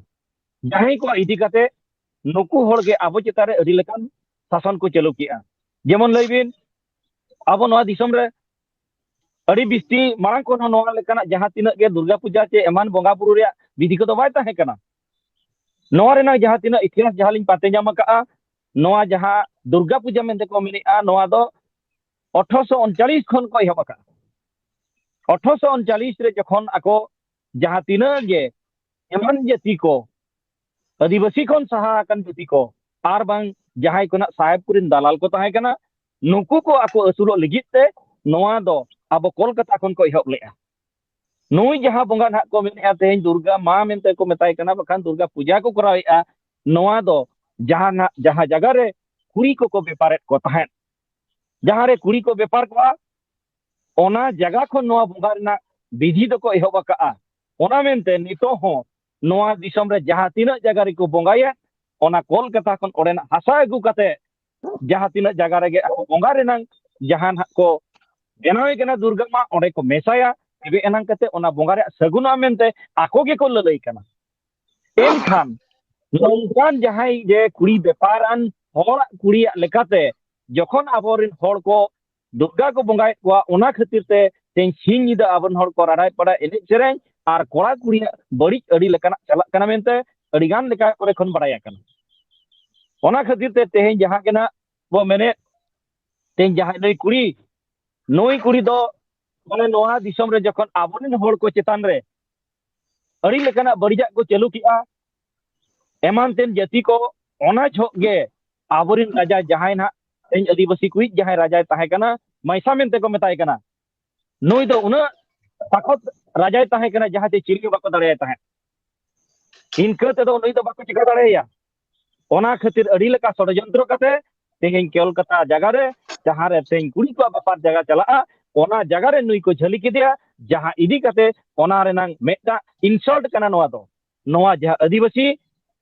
ᱡᱟᱦᱟᱸᱭ ᱠᱚ ᱤᱫᱤ ᱠᱟᱛᱮ ᱱᱩᱠᱩ ᱦᱚᱲ ᱜᱮ ᱟᱵᱚ ᱪᱮᱛᱟᱱ ᱨᱮ ᱟᱹᱰᱤ ᱞᱮᱠᱟᱱ ᱥᱟᱥᱚᱱ ᱠᱚ ᱪᱟᱹᱞᱩ ᱠᱮᱜᱼᱟ᱾ ᱡᱮᱢᱚᱱ ᱞᱟᱹᱭ ᱵᱤᱱ, ᱟᱵᱚ ᱱᱚᱣᱟ ᱫᱤᱥᱚᱢ ᱨᱮ ᱟᱹᱰᱤ ᱵᱤᱥᱛᱤ ᱢᱟᱲᱟᱝ ᱠᱷᱚᱱ ᱦᱚᱸ ᱱᱚᱣᱟ ᱞᱮᱠᱟᱱᱟᱜ ᱡᱟᱦᱟᱸ ᱛᱤᱱᱟᱹᱜ ᱜᱮ ᱫᱩᱨᱜᱟ ᱯᱩᱡᱟ ᱪᱮ ᱮᱢᱟᱱ ᱵᱚᱸᱜᱟ ᱵᱩᱨᱩ ᱨᱮᱭᱟᱜ ᱵᱤᱫᱷᱤ ᱠᱚᱫᱚ ᱵᱟᱭ ᱛᱟᱦᱮᱸ ᱠᱟᱱᱟ᱾ ᱱᱚᱣᱟ ᱨᱮᱱᱟᱜ ᱡᱟᱦᱟᱸ ᱛᱤᱱᱟᱹᱜ ᱤᱛᱤᱦᱟᱥ ᱡᱟᱦᱟᱸ ᱞᱤᱧ ᱯᱟᱱᱛᱮ ᱧᱟᱢ ᱟᱠᱟᱫᱼᱟ, ᱱᱚᱣᱟ ᱡᱟᱦᱟᱸ ᱫᱩᱨᱜᱟ ᱯᱩᱡᱟ ᱢᱮᱱᱛᱮ ᱠᱚ ᱢᱮᱱᱮᱫᱼᱟ, ᱱᱚᱣᱟ ᱫᱚ ᱟᱴᱷᱨᱚᱥᱚ ᱩᱱᱪᱟᱞᱤᱥ ᱠᱷᱚᱱ ᱠᱚ ᱮᱦᱚᱵ ᱟᱠᱟᱫᱼᱟ᱾ ᱟᱴᱷᱨᱚᱥᱚ ᱩᱱᱪᱟᱞᱤᱥ ᱨᱮ ᱡᱚᱠᱷᱚᱱ ᱟᱠᱚ ᱡᱟᱦᱟᱸ ᱛᱤᱱᱟᱹᱜ ᱜᱮ ᱮᱢᱟᱱ ᱡᱟᱹᱛᱤ ᱠᱚ, ᱟᱹᱫᱤᱵᱟᱹᱥᱤ ᱠᱷᱚᱱ ᱥᱟᱦᱟ ᱟᱠᱟᱱ ᱡᱟᱹᱛᱤ ᱠᱚ, ᱟᱨ ᱵᱟᱝ ᱡᱟᱦᱟᱸᱭ ᱠᱚ ᱱᱟᱜ ᱥᱟᱦᱮᱵ ᱠᱚᱨᱮᱱ ᱫᱟᱞᱟᱞ ᱠᱚ ᱛᱟᱦᱮᱸ ᱠᱟᱱᱟ, ᱱᱩᱠᱩ ᱠᱚ ᱟᱠᱚ ᱟᱹᱥᱩᱞᱚᱜ ᱞᱟᱹᱜᱤᱫ ᱛᱮ ᱱᱚᱣᱟ ᱫᱚ ᱟᱵᱚ ᱠᱳᱞᱠᱟᱛᱟ ᱠᱷᱚᱱ ᱠᱚ ᱮᱦᱚᱵ ᱞᱮᱫᱼᱟ᱾ ᱱᱩᱭ ᱡᱟᱦᱟᱸ ᱵᱚᱸᱜᱟ ᱱᱟᱦᱟᱜ ᱠᱚ ᱢᱮᱱᱮᱫᱼᱟ ᱛᱮᱦᱮᱧ ᱫᱩᱨᱜᱟ ᱢᱟ ᱢᱮᱱᱛᱮ ᱠᱚ ᱢᱮᱛᱟᱭ ᱠᱟᱱᱟ, ᱵᱟᱠᱷᱟᱱ ᱫᱩᱨᱜᱟ ᱯᱩᱡᱟ ᱠᱚ ᱠᱚᱨᱟᱣᱮᱫᱼᱟ, ᱱᱚᱣᱟ ᱫᱚ ᱡᱟᱦᱟᱸ ᱱᱟᱜ, ᱡᱟᱦᱟᱸ ᱡᱟᱭᱜᱟ ᱨᱮ ᱠᱩᱲᱤ ᱠᱚᱠᱚ ᱵᱮᱯᱟᱨᱮᱫ ᱠᱚ ᱛᱟᱦᱮᱸᱫ, ᱡᱟᱦᱟᱸ ᱨᱮ ᱠᱩᱲᱤ ᱠᱚ ᱵᱮᱯᱟᱨ ᱠᱚᱣᱟ, ᱚᱱᱟ ᱡᱟᱭᱜᱟ ᱠᱷᱚᱱ ᱱᱚᱣᱟ ᱵᱚᱸᱜᱟ ᱨᱮᱱᱟᱜ ᱵᱤᱫᱷᱤ ᱫᱚᱠᱚ ᱮᱦᱚᱵ ᱟᱠᱟᱫᱼᱟ᱾ ᱚᱱᱟ ᱢᱮᱱᱛᱮ ᱱᱤᱛᱚᱜ ᱦᱚᱸ ᱱᱚᱣᱟ ᱫᱤᱥᱚᱢ ᱨᱮ ᱡᱟᱦᱟᱸ ᱛᱤᱱᱟᱹᱜ ᱡᱟᱭᱜᱟ ᱨᱮᱠᱚ ᱵᱚᱸᱜᱟᱭᱟ, ᱚᱱᱟ ᱠᱳᱞᱠᱟᱛᱟ ᱠᱷᱚᱱ ᱚᱸᱰᱮᱱᱟᱜ ᱦᱟᱥᱟ ᱟᱹᱜᱩ ᱠᱟᱛᱮ ᱡᱟᱦᱟᱸ ᱛᱤᱱᱟᱹᱜ ᱡᱟᱭᱜᱟ ᱨᱮᱜᱮ ᱟᱠᱚ ᱵᱚᱸᱜᱟ ᱨᱮᱱᱟᱝ ᱡᱟᱦᱟᱸ ᱱᱟᱜ ᱠᱚ ᱵᱮᱱᱟᱣᱮ ᱠᱟᱱᱟ ᱫᱩᱨᱜᱟ ᱢᱟ, ᱚᱸᱰᱮ ᱠᱚ ᱢᱮᱥᱟᱭᱟ, ᱛᱚᱵᱮ ᱮᱱᱟᱝ ᱠᱟᱛᱮ ᱚᱱᱟ ᱵᱚᱸᱜᱟ ᱨᱮᱭᱟᱜ ᱥᱟᱹᱜᱩᱱᱚᱜᱼᱟ ᱢᱮᱱᱛᱮ ᱟᱠᱚ ᱜᱮᱠᱚ ᱞᱟᱹᱞᱟᱹᱭ ᱠᱟᱱᱟ᱾ ᱮᱱᱠᱷᱟᱱ ᱱᱚᱝᱠᱟᱱ ᱡᱟᱦᱟᱸᱭ ᱡᱮ ᱠᱩᱲᱤ ᱵᱮᱯᱟᱨᱟᱱ ᱦᱚᱲᱟᱜ ᱠᱩᱲᱤᱭᱟᱜ ᱞᱮᱠᱟᱛᱮ ᱡᱚᱠᱷᱚᱱ ᱟᱵᱚᱨᱮᱱ ᱦᱚᱲ ᱠᱚ ᱫᱩᱨᱜᱟ ᱠᱚ ᱵᱚᱸᱜᱟᱭᱮᱫ ᱠᱚᱣᱟ, ᱚᱱᱟ ᱠᱷᱟᱹᱛᱤᱨ ᱛᱮ ᱛᱮᱦᱮᱧ ᱥᱤᱧ ᱧᱤᱫᱟᱹ ᱟᱵᱚᱨᱮᱱ ᱦᱚᱲ ᱠᱚ ᱨᱟᱰᱟᱭ ᱯᱟᱰᱟᱭ ᱮᱱᱮᱡ ᱥᱮᱨᱮᱧ ᱟᱨ ᱠᱚᱲᱟ ᱠᱩᱲᱤᱭᱟᱜ ᱵᱟᱹᱲᱤᱡ ᱟᱹᱰᱤ ᱞᱮᱠᱟᱱᱟᱜ ᱪᱟᱞᱟᱜ ᱠᱟᱱᱟ ᱢᱮᱱᱛᱮ ᱟᱹᱰᱤ ᱜᱟᱱ ᱞᱮᱠᱟ ᱠᱚᱨᱮ ᱠᱷᱚᱱ ᱵᱟᱲᱟᱭ ᱟᱠᱟᱱᱟ᱾ ᱚᱱᱟ ᱠᱷᱟᱹᱛᱤᱨ ᱛᱮ ᱛᱮᱦᱮᱧ ᱡᱟᱦᱟᱸ ᱜᱮ ᱱᱟᱜ ᱵᱚ ᱢᱮᱱᱮᱫ, ᱛᱮᱦᱮᱧ ᱡᱟᱦᱟᱸᱭ ᱱᱩᱭ ᱠᱩᱲᱤ, ᱱᱩᱭ ᱠᱩᱲᱤ ᱫᱚ ᱢᱟᱱᱮ ᱱᱚᱣᱟ ᱫᱤᱥᱚᱢ ᱨᱮ ᱡᱚᱠᱷᱚᱱ ᱟᱵᱚᱨᱮᱱ ᱦᱚᱲ ᱠᱚ ᱪᱮᱛᱟᱱ ᱨᱮ ᱟᱹᱰᱤ ᱞᱮᱠᱟᱱᱟᱜ ᱵᱟᱹᱲᱤᱡᱟᱜ ᱠᱚ ᱪᱟᱹᱞᱩ ᱠᱮᱜᱼᱟ, ᱮᱢᱟᱱ ᱛᱮᱱ ᱡᱟᱹᱛᱤ ᱠᱚ, ᱚᱱᱟ ᱡᱚᱦᱚᱜ ᱜᱮ ᱟᱵᱚᱨᱮᱱ ᱨᱟᱡᱟ ᱡᱟᱦᱟᱸᱭ ᱱᱟᱦᱟᱜ ᱛᱮᱦᱮᱧ ᱟᱹᱫᱤᱵᱟᱹᱥᱤ ᱠᱚᱭᱤᱡ ᱡᱟᱦᱟᱸᱭ ᱨᱟᱡᱟᱭ ᱛᱟᱦᱮᱸ ᱠᱟᱱᱟ, ᱢᱟᱭᱥᱟ ᱢᱮᱱᱛᱮ ᱠᱚ ᱢᱮᱛᱟᱭ ᱠᱟᱱᱟ, ᱱᱩᱭ ᱫᱚ ᱩᱱᱟᱹᱜ ᱛᱟᱠᱚᱛ ᱨᱟᱡᱟᱭ ᱛᱟᱦᱮᱸ ᱠᱟᱱᱟ ᱡᱟᱦᱟᱸ ᱛᱮ ᱪᱤᱞᱤ ᱦᱚᱸ ᱵᱟᱠᱚ ᱫᱟᱲᱮᱭᱟᱭ ᱛᱟᱦᱮᱸᱫ᱾ ᱤᱱᱠᱟᱹ ᱛᱮᱫᱚ ᱱᱩᱭ ᱫᱚ ᱵᱟᱠᱚ ᱪᱤᱠᱟ ᱫᱟᱲᱮᱭᱟᱭᱟ᱾ ᱚᱱᱟ ᱠᱷᱟᱹᱛᱤᱨ ᱟᱹᱰᱤ ᱞᱮᱠᱟ ᱥᱚᱲᱚᱡᱚᱱᱛᱨᱚ ᱠᱟᱛᱮ ᱛᱮᱦᱮᱧ ᱠᱳᱞᱠᱟᱛᱟ ᱡᱟᱭᱜᱟ ᱨᱮ, ᱡᱟᱦᱟᱸ ᱨᱮ ᱛᱮᱦᱮᱧ ᱠᱩᱲᱤ ᱠᱚᱣᱟᱜ ᱵᱮᱯᱟᱨ ᱡᱟᱭᱜᱟ ᱪᱟᱞᱟᱜᱼᱟ, ᱚᱱᱟ ᱡᱟᱭᱜᱟ ᱨᱮ ᱱᱩᱭ ᱠᱚ ᱡᱷᱟᱹᱞᱤ ᱠᱮᱫᱮᱭᱟ, ᱡᱟᱦᱟᱸ ᱤᱫᱤ ᱠᱟᱛᱮ ᱚᱱᱟ ᱨᱮᱱᱟᱝ ᱢᱤᱫᱴᱟᱝ ᱤᱱᱥᱟᱞᱴ ᱠᱟᱱᱟ ᱱᱚᱣᱟ ᱫᱚ᱾ ᱱᱚᱣᱟ ᱡᱟᱦᱟᱸ ᱟᱹᱫᱤᱵᱟᱹᱥᱤ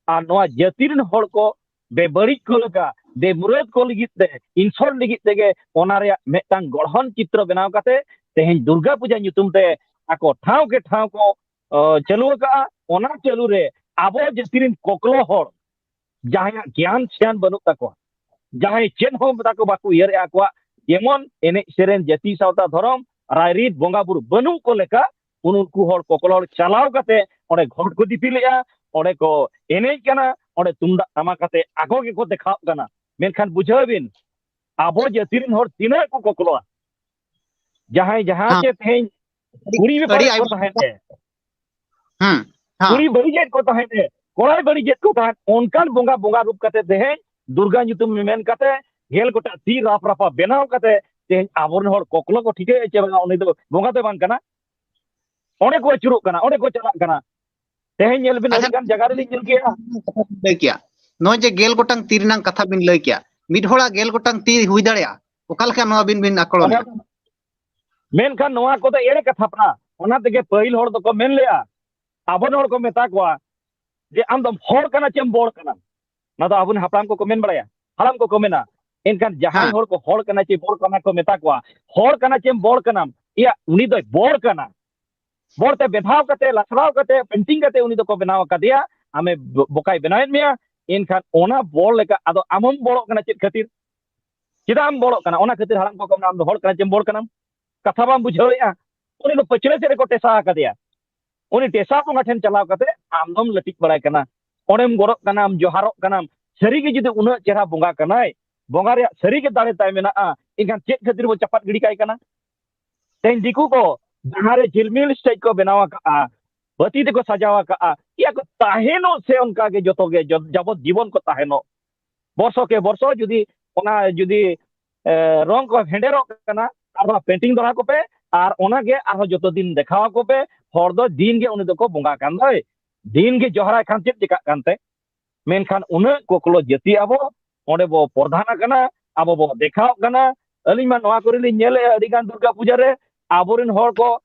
ᱟᱨ ᱱᱚᱣᱟ ᱡᱟᱹᱛᱤ ᱨᱮᱱ ᱦᱚᱲ ᱠᱚ ᱵᱮᱵᱟᱹᱲᱤᱡ ᱠᱚ ᱞᱮᱠᱟ, ᱵᱮᱢᱩᱨᱟᱹᱫ ᱠᱚ ᱞᱟᱹᱜᱤᱫ ᱛᱮ, ᱤᱱᱥᱟᱞᱴ ᱞᱟᱹᱜᱤᱫ ᱛᱮᱜᱮ ᱚᱱᱟ ᱨᱮᱭᱟᱜ ᱢᱤᱫᱴᱟᱝ ᱜᱚᱲᱦᱚᱱ ᱪᱤᱛᱨᱚ ᱵᱮᱱᱟᱣ ᱠᱟᱛᱮ ᱛᱮᱦᱮᱧ ᱫᱩᱨᱜᱟ ᱯᱩᱡᱟ ᱧᱩᱛᱩᱢ ᱛᱮ ᱟᱠᱚ ᱴᱷᱟᱶ ᱠᱮ ᱴᱷᱟᱶ ᱠᱚ, ᱚ, ᱪᱟᱹᱞᱩ ᱟᱠᱟᱫᱼᱟ᱾ ᱚᱱᱟ ᱪᱟᱹᱞᱩ ᱨᱮ ᱟᱵᱚ ᱡᱟᱹᱛᱤ ᱨᱮᱱ ᱠᱚᱠᱞᱚ ᱦᱚᱲ, ᱡᱟᱦᱟᱸᱭᱟᱜ ᱜᱮᱭᱟᱱ ᱥᱮᱭᱟᱱ ᱵᱟᱹᱱᱩᱜ ᱛᱟᱠᱚᱣᱟ, ᱡᱟᱦᱟᱸᱭ ᱪᱮᱫ ᱦᱚᱸ ᱛᱟᱠᱚ ᱵᱟᱠᱚ ᱩᱭᱦᱟᱹᱨᱮᱫᱼᱟ, ᱟᱠᱚᱣᱟᱜ ᱡᱮᱢᱚᱱ ᱮᱱᱮᱡ ᱥᱮᱨᱮᱧ, ᱡᱟᱹᱛᱤ ᱥᱟᱶᱛᱟ, ᱫᱷᱚᱨᱚᱢ, ᱨᱟᱭᱨᱤᱛ, ᱵᱚᱸᱜᱟ ᱵᱩᱨᱩ ᱵᱟᱹᱱᱩᱜ ᱠᱚ ᱞᱮᱠᱟ, ᱩᱱᱠᱩ ᱦᱚᱲ ᱠᱚᱠᱞᱚ ᱦᱚᱲ ᱪᱟᱞᱟᱣ ᱠᱟᱛᱮ ᱚᱸᱰᱮ ᱜᱷᱚᱴ ᱠᱚ ᱫᱤᱯᱤᱞᱮᱫᱼᱟ, ᱚᱸᱰᱮ ᱠᱚ ᱮᱱᱮᱡ ᱠᱟᱱᱟ, ᱚᱸᱰᱮ ᱛᱩᱢᱫᱟᱜ ᱴᱟᱢᱟᱠ ᱠᱟᱛᱮ ᱟᱠᱚ ᱜᱮᱠᱚ ᱫᱮᱠᱷᱟᱣ ᱠᱟᱱᱟ᱾ ᱢᱮᱱᱠᱷᱟᱱ ᱵᱩᱡᱷᱟᱹᱣ ᱵᱤᱱ, ᱟᱵᱚ ᱡᱟᱹᱛᱤ ᱨᱮᱱ ᱦᱚᱲ ᱛᱤᱱᱟᱹᱜ ᱠᱚ ᱠᱚᱠᱞᱚᱜᱼᱟ? ᱡᱟᱦᱟᱸᱭ ᱡᱟᱦᱟᱸ ᱦᱮᱸ᱾ ᱪᱮ ᱛᱮᱦᱮᱧ ᱟᱹᱰᱤ, ᱠᱩᱲᱤ ᱵᱮᱯᱟᱨ ᱟᱹᱰᱤ ᱠᱚ ᱟᱭᱢᱟ᱾ ᱛᱟᱦᱮᱸ ᱛᱮ, ᱦᱮᱸ, ᱦᱮᱸ᱾ ᱠᱩᱲᱤ ᱵᱟᱹᱲᱤᱡᱮᱫ ᱠᱚ ᱛᱟᱦᱮᱸ ᱛᱮ, ᱠᱚᱲᱟᱭ ᱵᱟᱹᱲᱤᱡᱮᱫ ᱠᱚ ᱛᱟᱦᱮᱸᱫ, ᱚᱱᱠᱟᱱ ᱵᱚᱸᱜᱟ, ᱵᱚᱸᱜᱟ ᱨᱩᱯ ᱠᱟᱛᱮ ᱛᱮᱦᱮᱧ ᱫᱩᱨᱜᱟ ᱧᱩᱛᱩᱢ ᱢᱮᱱ ᱠᱟᱛᱮ ᱜᱮᱞ ᱜᱚᱴᱟᱝ ᱛᱤ ᱨᱟᱯ ᱨᱟᱯᱟ ᱵᱮᱱᱟᱣ ᱠᱟᱛᱮ ᱛᱮᱦᱮᱧ ᱟᱵᱚᱨᱮᱱ ᱦᱚᱲ ᱠᱚᱠᱞᱚ ᱠᱚ ᱴᱷᱤᱠᱟᱹᱭᱮᱫᱼᱟ ᱪᱮ ᱵᱟᱝᱟ, ᱩᱱᱤ ᱫᱚ ᱵᱚᱸᱜᱟ ᱫᱚ ᱵᱟᱝ ᱠᱟᱱᱟ᱾ ᱚᱸᱰᱮ ᱠᱚ ᱟᱹᱪᱩᱨᱚᱜ ᱠᱟᱱᱟ, ᱚᱸᱰᱮ ᱠᱚ ᱪᱟᱞᱟᱜ ᱠᱟᱱᱟ᱾ ᱛᱮᱦᱮᱧ ᱧᱮᱞ ᱵᱤᱱ, ᱟᱪᱪᱷᱟ, ᱟᱹᱰᱤ ᱜᱟᱱ ᱡᱟᱭᱜᱟ ᱨᱮᱞᱤᱧ ᱧᱮᱞ ᱠᱮᱜᱼᱟ᱾ ᱠᱟᱛᱷᱟ ᱵᱤᱱ ᱞᱟᱹᱭ ᱠᱮᱜᱼᱟ, ᱱᱚᱜᱼᱚᱭ ᱡᱮ ᱜᱮᱞ ᱜᱚᱴᱟᱝ ᱛᱤ ᱨᱮᱱᱟᱜ ᱠᱟᱛᱷᱟ ᱵᱤᱱ ᱞᱟᱹᱭ ᱠᱮᱜᱼᱟ, ᱢᱤᱫ ᱦᱚᱲᱟᱜ ᱜᱮᱞ ᱜᱚᱴᱟᱝ ᱛᱤ ᱦᱩᱭ ᱫᱟᱲᱮᱭᱟᱜᱼᱟ? ᱚᱠᱟ ᱞᱮᱠᱟ ᱱᱚᱣᱟ ᱵᱤᱱ, ᱵᱤᱱ ᱟᱠᱚᱲᱚᱱᱮᱜᱼᱟ? ᱢᱮᱱᱠᱷᱟᱱ ᱱᱚᱣᱟ ᱠᱚᱫᱚ ᱮᱲᱮ ᱠᱟᱛᱷᱟ ᱠᱟᱱᱟ᱾ ᱚᱱᱟ ᱛᱮᱜᱮ ᱯᱟᱹᱦᱤᱞ ᱦᱚᱲ ᱫᱚᱠᱚ ᱢᱮᱱ ᱞᱮᱜᱼᱟ, ᱟᱵᱚᱨᱮᱱ ᱦᱚᱲ ᱠᱚ ᱢᱮᱛᱟ ᱠᱚᱣᱟ ᱡᱮ, "ᱟᱢ ᱫᱚᱢ ᱦᱚᱲ ᱠᱟᱱᱟ ᱪᱮᱢ ᱵᱚᱲ ᱠᱟᱱᱟ?" ᱱᱚᱣᱟ ᱫᱚ ᱟᱵᱚᱨᱮᱱ ᱦᱟᱯᱲᱟᱢ ᱠᱚᱠᱚ ᱢᱮᱱ ᱵᱟᱲᱟᱭᱟ, ᱦᱟᱲᱟᱢ ᱠᱚᱠᱚ ᱢᱮᱱᱟ᱾ ᱮᱱᱠᱷᱟᱱ ᱡᱟᱦᱟᱸᱭ ᱦᱮᱸ᱾ ᱦᱚᱲ ᱠᱚ ᱦᱚᱲ ᱠᱟᱱᱟ ᱪᱮ ᱵᱚᱲ ᱠᱟᱱᱟ ᱠᱚ ᱢᱮᱛᱟ ᱠᱚᱣᱟ, "ᱦᱚᱲ ᱠᱟᱱᱟ ᱪᱮᱢ ᱵᱚᱲ ᱠᱟᱱᱟᱢ?" ᱮᱭᱟ, ᱩᱱᱤ ᱫᱚᱭ ᱵᱚᱲ ᱠᱟᱱᱟ᱾ ᱵᱚᱲ ᱛᱮ ᱵᱮᱫᱷᱟᱣ ᱠᱟᱛᱮ, ᱞᱟᱥᱲᱟᱣ ᱠᱟᱛᱮ, ᱯᱮᱱᱴᱤᱝ ᱠᱟᱛᱮ ᱩᱱᱤ ᱫᱚᱠᱚ ᱵᱮᱱᱟᱣ ᱟᱠᱟᱫᱮᱭᱟ᱾ ᱟᱢᱮ ᱵᱚ-, ᱵᱚᱠᱟᱭ ᱵᱮᱱᱟᱣᱮᱫ ᱢᱮᱭᱟ᱾ ᱮᱱᱠᱷᱟᱱ ᱚᱱᱟ ᱵᱚᱲ ᱞᱮᱠᱟ ᱟᱫᱚ ᱟᱢ ᱦᱚᱸᱢ ᱵᱚᱲᱚᱜ ᱠᱟᱱᱟ᱾ ᱪᱮᱫ ᱠᱷᱟᱹᱛᱤᱨ? ᱪᱮᱫᱟᱜ ᱮᱢ ᱵᱚᱲᱚᱜ ᱠᱟᱱᱟ? ᱚᱱᱟ ᱠᱷᱟᱹᱛᱤᱨ ᱦᱟᱲᱟᱢ ᱠᱚᱠᱚ ᱢᱮᱱᱟ, "ᱟᱢ ᱫᱚ ᱦᱚᱲ ᱠᱟᱱᱟ ᱪᱮᱢ ᱵᱚᱲ ᱠᱟᱱᱟᱢ?" ᱠᱟᱛᱷᱟ ᱵᱟᱢ ᱵᱩᱡᱷᱟᱹᱣᱮᱫᱼᱟ᱾ ᱩᱱᱤ ᱫᱚ ᱯᱟᱹᱪᱷᱞᱟᱹ ᱥᱮᱫ ᱨᱮᱠᱚ ᱴᱮᱥᱟ ᱟᱠᱟᱫᱮᱭᱟ᱾ ᱩᱱᱤ ᱴᱮᱥᱟ ᱵᱚᱸᱜᱟ ᱴᱷᱮᱱ ᱪᱟᱞᱟᱣ ᱠᱟᱛᱮ ᱟᱢ ᱫᱚᱢ ᱞᱟᱹᱴᱤᱡ ᱵᱟᱲᱟᱭ ᱠᱟᱱᱟ, ᱚᱸᱰᱮᱢ ᱜᱚᱰᱚᱜ ᱠᱟᱱᱟᱢ, ᱡᱚᱦᱟᱨᱚᱜ ᱠᱟᱱᱟᱢ᱾ ᱥᱟᱹᱨᱤᱜᱮ ᱡᱩᱫᱤ ᱩᱱᱟᱹᱜ ᱪᱮᱦᱨᱟ ᱵᱚᱸᱜᱟ ᱠᱟᱱᱟᱭ, ᱵᱚᱸᱜᱟ ᱨᱮᱭᱟᱜ ᱥᱟᱹᱨᱤᱜᱮ ᱫᱟᱲᱮ ᱛᱟᱭ ᱢᱮᱱᱟᱜᱼᱟ, ᱮᱱᱠᱷᱟᱱ ᱪᱮᱫ ᱠᱷᱟᱹᱛᱤᱨ ᱵᱚ ᱪᱟᱯᱟᱫ ᱜᱤᱰᱤ ᱠᱟᱭ ᱠᱟᱱᱟ? ᱛᱮᱦᱮᱧ ᱫᱤᱠᱩ ᱠᱚ ᱡᱟᱦᱟᱸ ᱨᱮ ᱡᱷᱤᱞᱢᱤᱞ stage ᱠᱚ ᱵᱮᱱᱟᱣ ᱟᱠᱟᱫᱼᱟ, ᱵᱟᱹᱛᱤ ᱛᱮᱠᱚ ᱥᱟᱡᱟᱣ ᱟᱠᱟᱫᱼᱟ, ᱤᱭᱟᱹ ᱠᱚ ᱛᱟᱦᱮᱱᱚᱜ ᱥᱮ ᱚᱱᱠᱟ ᱜᱮ ᱡᱚᱛᱚ ᱜᱮ ᱡᱚ-, ᱡᱟᱵᱚᱛ ᱡᱤᱵᱚᱱ ᱠᱚ ᱛᱟᱦᱮᱱᱚᱜ᱾ ᱵᱚᱨᱥᱚ ᱠᱮ ᱵᱚᱨᱥᱚ ᱡᱩᱫᱤ ᱚᱱᱟ ᱡᱩᱫᱤ, ᱮ, ᱨᱚᱝ ᱠᱚ ᱦᱮᱸᱰᱮᱨᱚᱜ ᱠᱟᱱᱟ, ᱟᱨᱦᱚᱸ ᱯᱮᱱᱴᱤᱝ ᱫᱚᱦᱲᱟ ᱠᱚᱯᱮ, ᱟᱨ ᱚᱱᱟ ᱜᱮ ᱟᱨᱦᱚᱸ ᱡᱚᱛᱚ ᱫᱤᱱ ᱫᱮᱠᱷᱟᱣ ᱟᱠᱚ ᱯᱮ᱾ ᱦᱚᱲ ᱫᱚ ᱫᱤᱱ ᱜᱮ ᱩᱱᱤ ᱫᱚᱠᱚ ᱵᱚᱸᱜᱟ ᱠᱟᱱ ᱫᱚᱭ, ᱫᱤᱱ ᱜᱮ ᱡᱚᱦᱟᱨᱟᱭ ᱠᱷᱟᱱ ᱪᱮᱫ ᱪᱤᱠᱟᱹᱜ ᱠᱟᱱ ᱛᱮ? ᱢᱮᱱᱠᱷᱟᱱ ᱩᱱᱟᱹᱜ ᱠᱚᱠᱞᱚ ᱡᱟᱹᱛᱤ ᱟᱵᱚ ᱚᱸᱰᱮ ᱵᱚ ᱯᱨᱚᱫᱷᱟᱱ ᱟᱠᱟᱱᱟ, ᱟᱵᱚ ᱵᱚ ᱫᱮᱠᱷᱟᱣ ᱠᱟᱱᱟ᱾ ᱟᱹᱞᱤᱧ ᱢᱟ ᱱᱚᱣᱟ ᱠᱚᱨᱮ ᱞᱤᱧ ᱧᱮᱞᱮᱫᱼᱟ, ᱟᱹᱰᱤ ᱜᱟᱱ ᱫᱩᱨᱜᱟ ᱯᱩᱡᱟ ᱨᱮ ᱟᱵᱚᱨᱮᱱ ᱦᱚᱲ ᱠᱚ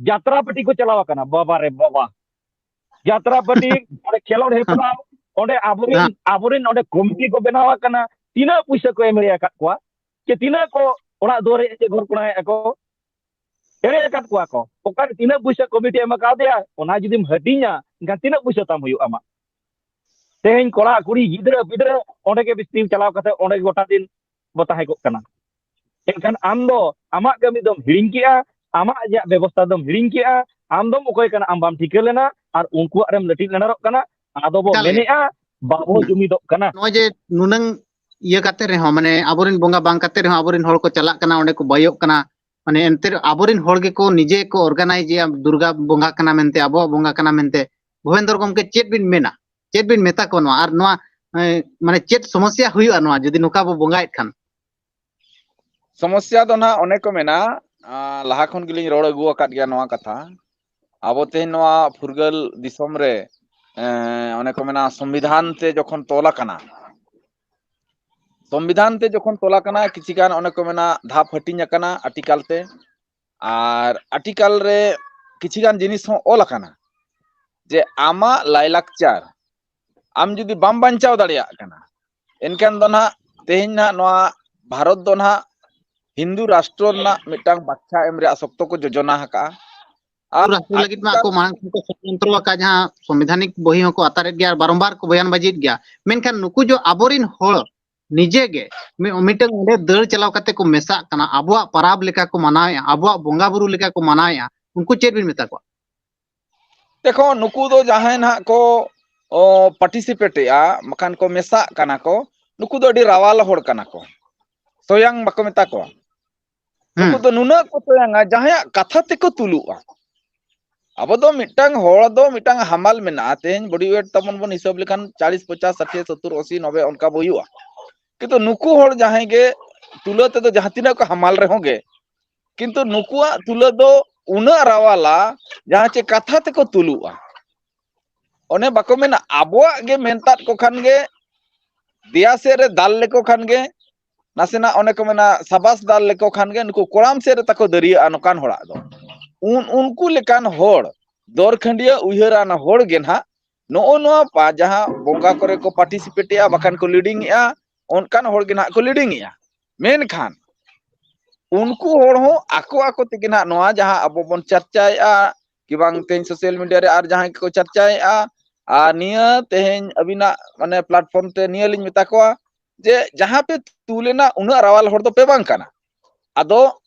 ᱡᱟᱛᱨᱟ ᱯᱟᱹᱴᱤ ᱠᱚ ᱪᱟᱞᱟᱣ ᱟᱠᱟᱱᱟ᱾ ᱵᱟᱵᱟ ᱨᱮ ᱵᱟᱵᱟ, ᱡᱟᱛᱨᱟ ᱯᱟᱹᱴᱤ, ᱚᱸᱰᱮ ᱠᱷᱮᱞᱳᱰ ᱦᱮᱯᱨᱟᱣ, ᱚᱸᱰᱮ ᱟᱵᱚᱨᱮᱱ ᱟᱵᱚᱨᱮᱱ ᱚᱸᱰᱮ ᱠᱚᱢᱤᱴᱤ ᱠᱚ ᱵᱮᱱᱟᱣ ᱟᱠᱟᱱᱟ᱾ ᱛᱤᱱᱟᱹᱜ ᱯᱩᱭᱥᱟᱹ ᱠᱚ ᱮᱢ ᱟᱠᱟᱫ ᱠᱚᱣᱟ, ᱪᱮ ᱛᱤᱱᱟᱹᱜ ᱠᱚ ᱚᱲᱟᱜ ᱫᱩᱣᱟᱹᱨ ᱨᱮ ᱪᱮᱫ ᱜᱷᱚᱨ ᱠᱚᱲᱟᱭᱮᱫ ᱠᱚ, ᱮᱲᱮ ᱟᱠᱟᱫ ᱠᱚᱣᱟ ᱠᱚ᱾ ᱚᱠᱟᱨᱮ ᱛᱤᱱᱟᱹᱜ ᱯᱩᱭᱥᱟᱹ ᱠᱚᱢᱤᱴᱤ ᱮᱢ ᱟᱠᱟᱫᱮᱭᱟ, ᱚᱱᱟ ᱡᱩᱫᱤᱢ ᱦᱟᱹᱴᱤᱧᱟ, ᱮᱱᱠᱷᱟᱱ ᱛᱤᱱᱟᱹᱜ ᱯᱩᱭᱥᱟᱹ ᱛᱟᱢ ᱦᱩᱭᱩᱜᱼᱟ ᱟᱢᱟᱜ? ᱛᱮᱦᱮᱧ ᱠᱚᱲᱟ ᱠᱩᱲᱤ ᱜᱤᱫᱽᱨᱟᱹ ᱯᱤᱫᱽᱨᱟᱹ ᱚᱸᱰᱮ ᱜᱮ ᱵᱤᱥᱛᱤ ᱪᱟᱞᱟᱣ ᱠᱟᱛᱮ ᱚᱸᱰᱮ ᱜᱮ ᱜᱚᱴᱟ ᱫᱤᱱ ᱵᱚ ᱛᱟᱦᱮᱸ ᱠᱚᱜ ᱠᱟᱱᱟ᱾ ᱮᱱᱠᱷᱟᱱ ᱟᱢ ᱫᱚ ᱟᱢᱟᱜ ᱠᱟᱹᱢᱤ ᱫᱚᱢ ᱦᱤᱲᱤᱧ ᱠᱮᱜᱼᱟ, ᱟᱢᱟᱜ ᱡᱟᱦᱟᱸ ᱵᱮᱵᱚᱥᱛᱷᱟ ᱫᱚᱢ ᱦᱤᱲᱤᱧ ᱠᱮᱜᱼᱟ, ᱟᱢ ᱫᱚᱢ ᱚᱠᱚᱭ ᱠᱟᱱᱟ, ᱟᱢ ᱵᱟᱢ ᱴᱷᱤᱠᱟᱹ ᱞᱮᱱᱟ, ᱟᱨ ᱩᱱᱠᱩᱣᱟᱜ ᱨᱮᱢ ᱞᱟᱹᱴᱤᱡ ᱞᱟᱸᱰᱟᱨᱚᱜ ᱠᱟᱱᱟ᱾ ᱟᱫᱚ ᱵᱚ ᱮᱠᱟᱞ ᱜᱮ᱾ ᱢᱮᱱᱮᱜᱼᱟ, ᱵᱟᱵᱚ ᱡᱩᱢᱤᱫᱚᱜ ᱠᱟᱱᱟ᱾ ᱱᱚᱜᱼᱚᱭ ᱡᱮ ᱱᱩᱱᱟᱹᱝ ᱤᱭᱟᱹ ᱠᱟᱛᱮ ᱨᱮᱦᱚᱸ, ᱢᱟᱱᱮ ᱟᱵᱚᱨᱮᱱ ᱵᱚᱸᱜᱟ ᱵᱟᱝ ᱠᱟᱛᱮ ᱨᱮᱦᱚᱸ ᱟᱵᱚᱨᱮᱱ ᱦᱚᱲ ᱠᱚ ᱪᱟᱞᱟᱜ ᱠᱟᱱᱟ, ᱚᱸᱰᱮ ᱠᱚ ᱵᱟᱭᱚᱜ ᱠᱟᱱᱟ, ᱢᱟᱱᱮ ᱮᱱᱛᱮ ᱟᱵᱚᱨᱮᱱ ᱦᱚᱲ ᱜᱮᱠᱚ ᱱᱤᱡᱮ ᱠᱚ organize ᱮᱜᱼᱟ, ᱫᱩᱨᱜᱟ ᱵᱚᱸᱜᱟ ᱠᱟᱱᱟ ᱢᱮᱱᱛᱮ, ᱟᱵᱚᱣᱟᱜ ᱵᱚᱸᱜᱟ ᱠᱟᱱᱟ ᱢᱮᱱᱛᱮ᱾ ᱵᱷᱩᱵᱮᱱᱫᱚᱨ ᱜᱚᱢᱠᱮ, ᱪᱮᱫ ᱵᱤᱱ ᱢᱮᱱᱟ? ᱪᱮᱫ ᱵᱤᱱ ᱢᱮᱛᱟ ᱠᱚᱣᱟ ᱱᱚᱣᱟ? ᱟᱨ ᱱᱚᱣᱟ, ᱮ, ᱢᱟᱱᱮ ᱪᱮᱫ ᱥᱚᱢᱚᱥᱥᱟ ᱦᱩᱭᱩᱜᱼᱟ ᱱᱚᱣᱟ ᱡᱩᱫᱤ ᱱᱚᱝᱠᱟ ᱵᱚ ᱵᱚᱸᱜᱟᱭᱮᱫ ᱠᱷᱟᱱ? ᱥᱚᱢᱚᱥᱥᱟ ᱫᱚ ᱱᱟᱦᱟᱜ ᱚᱱᱮ ᱠᱚ ᱢᱮᱱᱟ, ᱟ, ᱞᱟᱦᱟ ᱠᱷᱚᱱ ᱜᱮᱞᱤᱧ ᱨᱚᱲ ᱟᱹᱜᱩ ᱟᱠᱟᱫ ᱜᱮᱭᱟ ᱱᱚᱣᱟ ᱠᱟᱛᱷᱟ᱾ ᱟᱵᱚ ᱛᱮᱦᱮᱧ ᱱᱚᱣᱟ ᱯᱷᱩᱨᱜᱟᱹᱞ ᱫᱤᱥᱚᱢ ᱨᱮ, ᱮ, ᱚᱱᱮ ᱠᱚ ᱢᱮᱱᱟ, ᱥᱚᱝᱵᱤᱫᱷᱟᱱ ᱛᱮ ᱡᱚᱠᱷᱚᱱ ᱛᱚᱞ ᱟᱠᱟᱱᱟ, ᱥᱚᱝᱵᱤᱫᱷᱟᱱ ᱛᱮ ᱡᱚᱠᱷᱚᱱ ᱛᱚᱞ ᱟᱠᱟᱱᱟ, ᱠᱤᱪᱷᱤ ᱜᱟᱱ ᱚᱱᱮ ᱠᱚ ᱢᱮᱱᱟ ᱫᱷᱟᱯ ᱦᱟᱹᱴᱤᱧ ᱟᱠᱟᱱᱟ ᱟᱨᱴᱤᱠᱟᱞ ᱛᱮ, ᱟᱨ ᱟᱨᱴᱤᱠᱟᱞ ᱨᱮ ᱠᱤᱪᱷᱤ ᱜᱟᱱ ᱡᱤᱱᱤᱥ ᱦᱚᱸ ᱚᱞ ᱟᱠᱟᱱᱟ ᱡᱮ ᱟᱢᱟᱜ ᱞᱟᱭᱞᱟᱠᱪᱟᱨ ᱟᱢ ᱡᱩᱫᱤ ᱵᱟᱢ ᱵᱟᱧᱪᱟᱣ ᱫᱟᱲᱮᱭᱟᱜ ᱠᱟᱱᱟ, ᱮᱱᱠᱷᱟᱱ ᱫᱚ ᱱᱟᱦᱟᱜ ᱛᱮᱦᱮᱧ ᱱᱟᱦᱟᱜ ᱱᱚᱣᱟ ᱵᱷᱟᱨᱚᱛ ᱫᱚ ᱱᱟᱦᱟᱜ ᱦᱤᱱᱫᱩ ᱨᱟᱥᱴᱨᱚ ᱨᱮᱱᱟᱜ ᱢᱤᱫᱴᱟᱝ ᱵᱟᱪᱷᱟ ᱮᱢ ᱨᱮᱭᱟᱜ ᱥᱚᱠᱛᱚ ᱠᱚ ᱡᱳᱡᱚᱱᱟ ᱟᱠᱟᱜᱼᱟ᱾ ᱟᱨ ᱨᱟᱥᱴᱨᱚ ᱞᱟᱹᱜᱤᱫ ᱢᱟ ᱟᱠᱚ ᱢᱟᱲᱟᱝ ᱠᱷᱚᱱ ᱠᱚ ᱥᱚᱲᱚᱡᱚᱱᱛᱨᱚ ᱟᱠᱟᱫ, ᱡᱟᱦᱟᱸ ᱥᱚᱝᱵᱤᱫᱷᱟᱱᱤᱠ ᱵᱚᱦᱤ ᱦᱚᱸᱠᱚ ᱟᱛᱟᱨᱮᱫ ᱜᱮᱭᱟ ᱟᱨ ᱵᱟᱨᱚᱢᱵᱟᱨ ᱠᱚ ᱵᱚᱭᱟᱱ ᱵᱟᱡᱤᱭᱮᱫ ᱜᱮᱭᱟ᱾ ᱢᱮᱱᱠᱷᱟᱱ ᱱᱩᱠᱩ ᱡᱚ ᱟᱵᱚᱨᱮᱱ ᱦᱚᱲ ᱱᱤᱡᱮ ᱜᱮ ᱢᱤ-, ᱢᱤᱫᱴᱟᱝ ᱚᱸᱰᱮ ᱫᱟᱹᱲ ᱪᱟᱞᱟᱣ ᱠᱟᱛᱮ ᱠᱚ ᱢᱮᱥᱟᱜ ᱠᱟᱱᱟ, ᱟᱵᱚᱣᱟᱜ ᱯᱟᱨᱟᱵᱽ ᱞᱮᱠᱟ ᱠᱚ ᱢᱟᱱᱟᱣᱮᱫᱼᱟ, ᱟᱵᱚᱣᱟᱜ ᱵᱚᱸᱜᱟ ᱵᱩᱨᱩ ᱞᱮᱠᱟ ᱠᱚ ᱢᱟᱱᱟᱣᱮᱫᱼᱟ, ᱩᱱᱠᱩ ᱪᱮᱫ ᱵᱤᱱ ᱢᱮᱛᱟ ᱠᱚᱣᱟ? ᱫᱮᱠᱷᱚ, ᱱᱩᱠᱩ ᱫᱚ ᱡᱟᱦᱟᱸᱭ ᱱᱟᱦᱟᱜ ᱠᱚ, ᱚ, participate ᱮᱜᱼᱟ, ᱵᱟᱠᱷᱟᱱ ᱠᱚ ᱢᱮᱥᱟᱜ ᱠᱟᱱᱟ ᱠᱚ, ᱱᱩᱠᱩ ᱫᱚ ᱟᱹᱰᱤ ᱨᱟᱣᱟᱞ ᱦᱚᱲ ᱠᱟᱱᱟ ᱠᱚ᱾ ᱥᱚᱭᱟᱝ ᱵᱟᱠᱚ ᱢᱮᱛᱟ ᱠᱚᱣᱟ᱾ ᱱᱩᱠᱩ ᱦᱩᱸ᱾ ᱫᱚ ᱱᱩᱱᱟᱹᱜ ᱠᱚ ᱥᱚᱭᱟᱝᱟ, ᱡᱟᱦᱟᱸᱭᱟᱜ ᱠᱟᱛᱷᱟ ᱛᱮᱠᱚ ᱛᱩᱞᱩᱜᱼᱟ᱾ ᱟᱵᱚ ᱫᱚ ᱢᱤᱫᱴᱟᱝ ᱦᱚᱲ ᱫᱚ ᱢᱤᱫᱴᱟᱝ ᱦᱟᱢᱟᱞ ᱢᱮᱱᱟᱜᱼᱟ᱾ ᱛᱮᱦᱮᱧ body weight ᱛᱟᱵᱚᱱ ᱵᱚᱱ ᱦᱤᱥᱟᱹᱵ ᱞᱮᱠᱷᱟᱱ ᱪᱟᱞᱤᱥ, ᱯᱚᱪᱟᱥ, ᱥᱟᱴᱷᱤ, ᱥᱚᱛᱛᱚᱨ, ᱟᱥᱤ, ᱱᱚᱵᱵᱳᱭ ᱚᱱᱠᱟ ᱵᱚ ᱦᱩᱭᱩᱜᱼᱟ᱾ ᱠᱤᱱᱛᱩ ᱱᱩᱠᱩ ᱦᱚᱲ ᱡᱟᱦᱟᱸᱭ ᱜᱮ ᱛᱩᱞᱟᱹ ᱛᱮᱫᱚ ᱡᱟᱦᱟᱸ ᱛᱤᱱᱟᱹᱜ ᱠᱚ ᱦᱟᱢᱟᱞ ᱨᱮᱦᱚᱸ ᱜᱮ, ᱠᱤᱱᱛᱩ ᱱᱩᱠᱩᱣᱟᱜ ᱛᱩᱞᱟᱹ ᱫᱚ ᱩᱱᱟᱹᱜ ᱨᱟᱣᱟᱞᱟ, ᱡᱟᱦᱟᱸ ᱪᱮ ᱠᱟᱛᱷᱟ ᱛᱮᱠᱚ ᱛᱩᱞᱩᱜᱼᱟ᱾ ᱚᱱᱮ ᱵᱟᱠᱚ ᱢᱮᱱᱟ, ᱟᱵᱚᱣᱟᱜ ᱜᱮ ᱢᱮᱱᱛᱟᱫ ᱠᱚ ᱠᱷᱟᱱ ᱜᱮ, ᱫᱮᱭᱟ ᱥᱮᱫ ᱨᱮ ᱫᱟᱞ ᱞᱮᱠᱚ ᱠᱷᱟᱱ ᱜᱮ, ᱱᱟᱥᱮᱱᱟᱜ ᱚᱱᱮ ᱠᱚ ᱢᱮᱱᱟ ᱥᱟᱵᱟᱥ ᱫᱟᱞ ᱞᱮᱠᱚ ᱠᱷᱟᱱ ᱜᱮ ᱱᱩᱠᱩ ᱠᱚᱲᱟᱢ ᱥᱮᱫ ᱨᱮ ᱛᱟᱠᱚ ᱫᱟᱹᱨᱭᱟᱹᱜᱼᱟ ᱱᱚᱝᱠᱟᱱ ᱦᱚᱲᱟᱜ ᱫᱚ᱾ ᱩᱱ ᱩᱱᱠᱩ ᱞᱮᱠᱟᱱ ᱦᱚᱲ, ᱫᱚᱨᱠᱷᱟᱹᱱᱰᱤᱭᱟᱹ ᱩᱭᱦᱟᱹᱨᱟᱱ ᱦᱚᱲ ᱜᱮ ᱱᱟᱦᱟᱜ ᱱᱚᱜᱼᱚ ᱱᱚᱣᱟ ᱯᱟ- ᱡᱟᱦᱟᱸ ᱵᱚᱸᱜᱟ ᱠᱚᱨᱮ ᱠᱚ ᱯᱟᱨᱴᱤᱥᱤᱯᱮᱴᱮᱜᱼᱟ, ᱵᱟᱠᱷᱟᱱ ᱠᱚ ᱞᱤᱰᱤᱝ ᱮᱜᱼᱟ, ᱚᱱᱠᱟᱱ ᱦᱚᱲ ᱜᱮ ᱱᱟᱦᱟᱜ ᱠᱚ ᱞᱤᱰᱤᱝ ᱮᱜᱼᱟ᱾ ᱢᱮᱱᱠᱷᱟᱱ ᱩᱱᱠᱩ ᱦᱚᱲ ᱦᱚᱸ ᱟᱠᱚ ᱟᱠᱚ ᱛᱮᱜᱮ ᱱᱟᱦᱟᱜ ᱱᱚᱣᱟ ᱡᱟᱦᱟᱸ ᱟᱵᱚ ᱵᱚᱱ ᱪᱟᱨᱪᱟᱭᱮᱜᱼᱟ, ᱠᱤ ᱵᱟᱝ ᱛᱮᱦᱮᱧ ᱥᱳᱥᱟᱞ ᱢᱤᱰᱤᱭᱟ ᱨᱮ ᱟᱨ ᱡᱟᱦᱟᱸᱭ ᱠᱚ ᱪᱟᱨᱪᱟᱭᱮᱜᱼᱟ, ᱟᱨ ᱱᱤᱭᱟᱹ ᱛᱮᱦᱮᱧ ᱟᱹᱵᱤᱱᱟᱜ ᱢᱟᱱᱮ ᱯᱞᱟᱴᱯᱷᱚᱨᱢ ᱛᱮ ᱱᱤᱭᱟᱹ ᱞᱤᱧ ᱢᱮᱛᱟ ᱠᱚᱣᱟ ᱡᱮ ᱡᱟᱦᱟᱸ ᱯᱮ ᱛᱩᱞᱮᱱᱟ ᱩᱱᱟᱹᱜ ᱨᱟᱣᱟᱞ ᱦᱚᱲ ᱫᱚ ᱯᱮ ᱵᱟᱝ ᱠᱟᱱᱟ᱾ ᱟᱫᱚ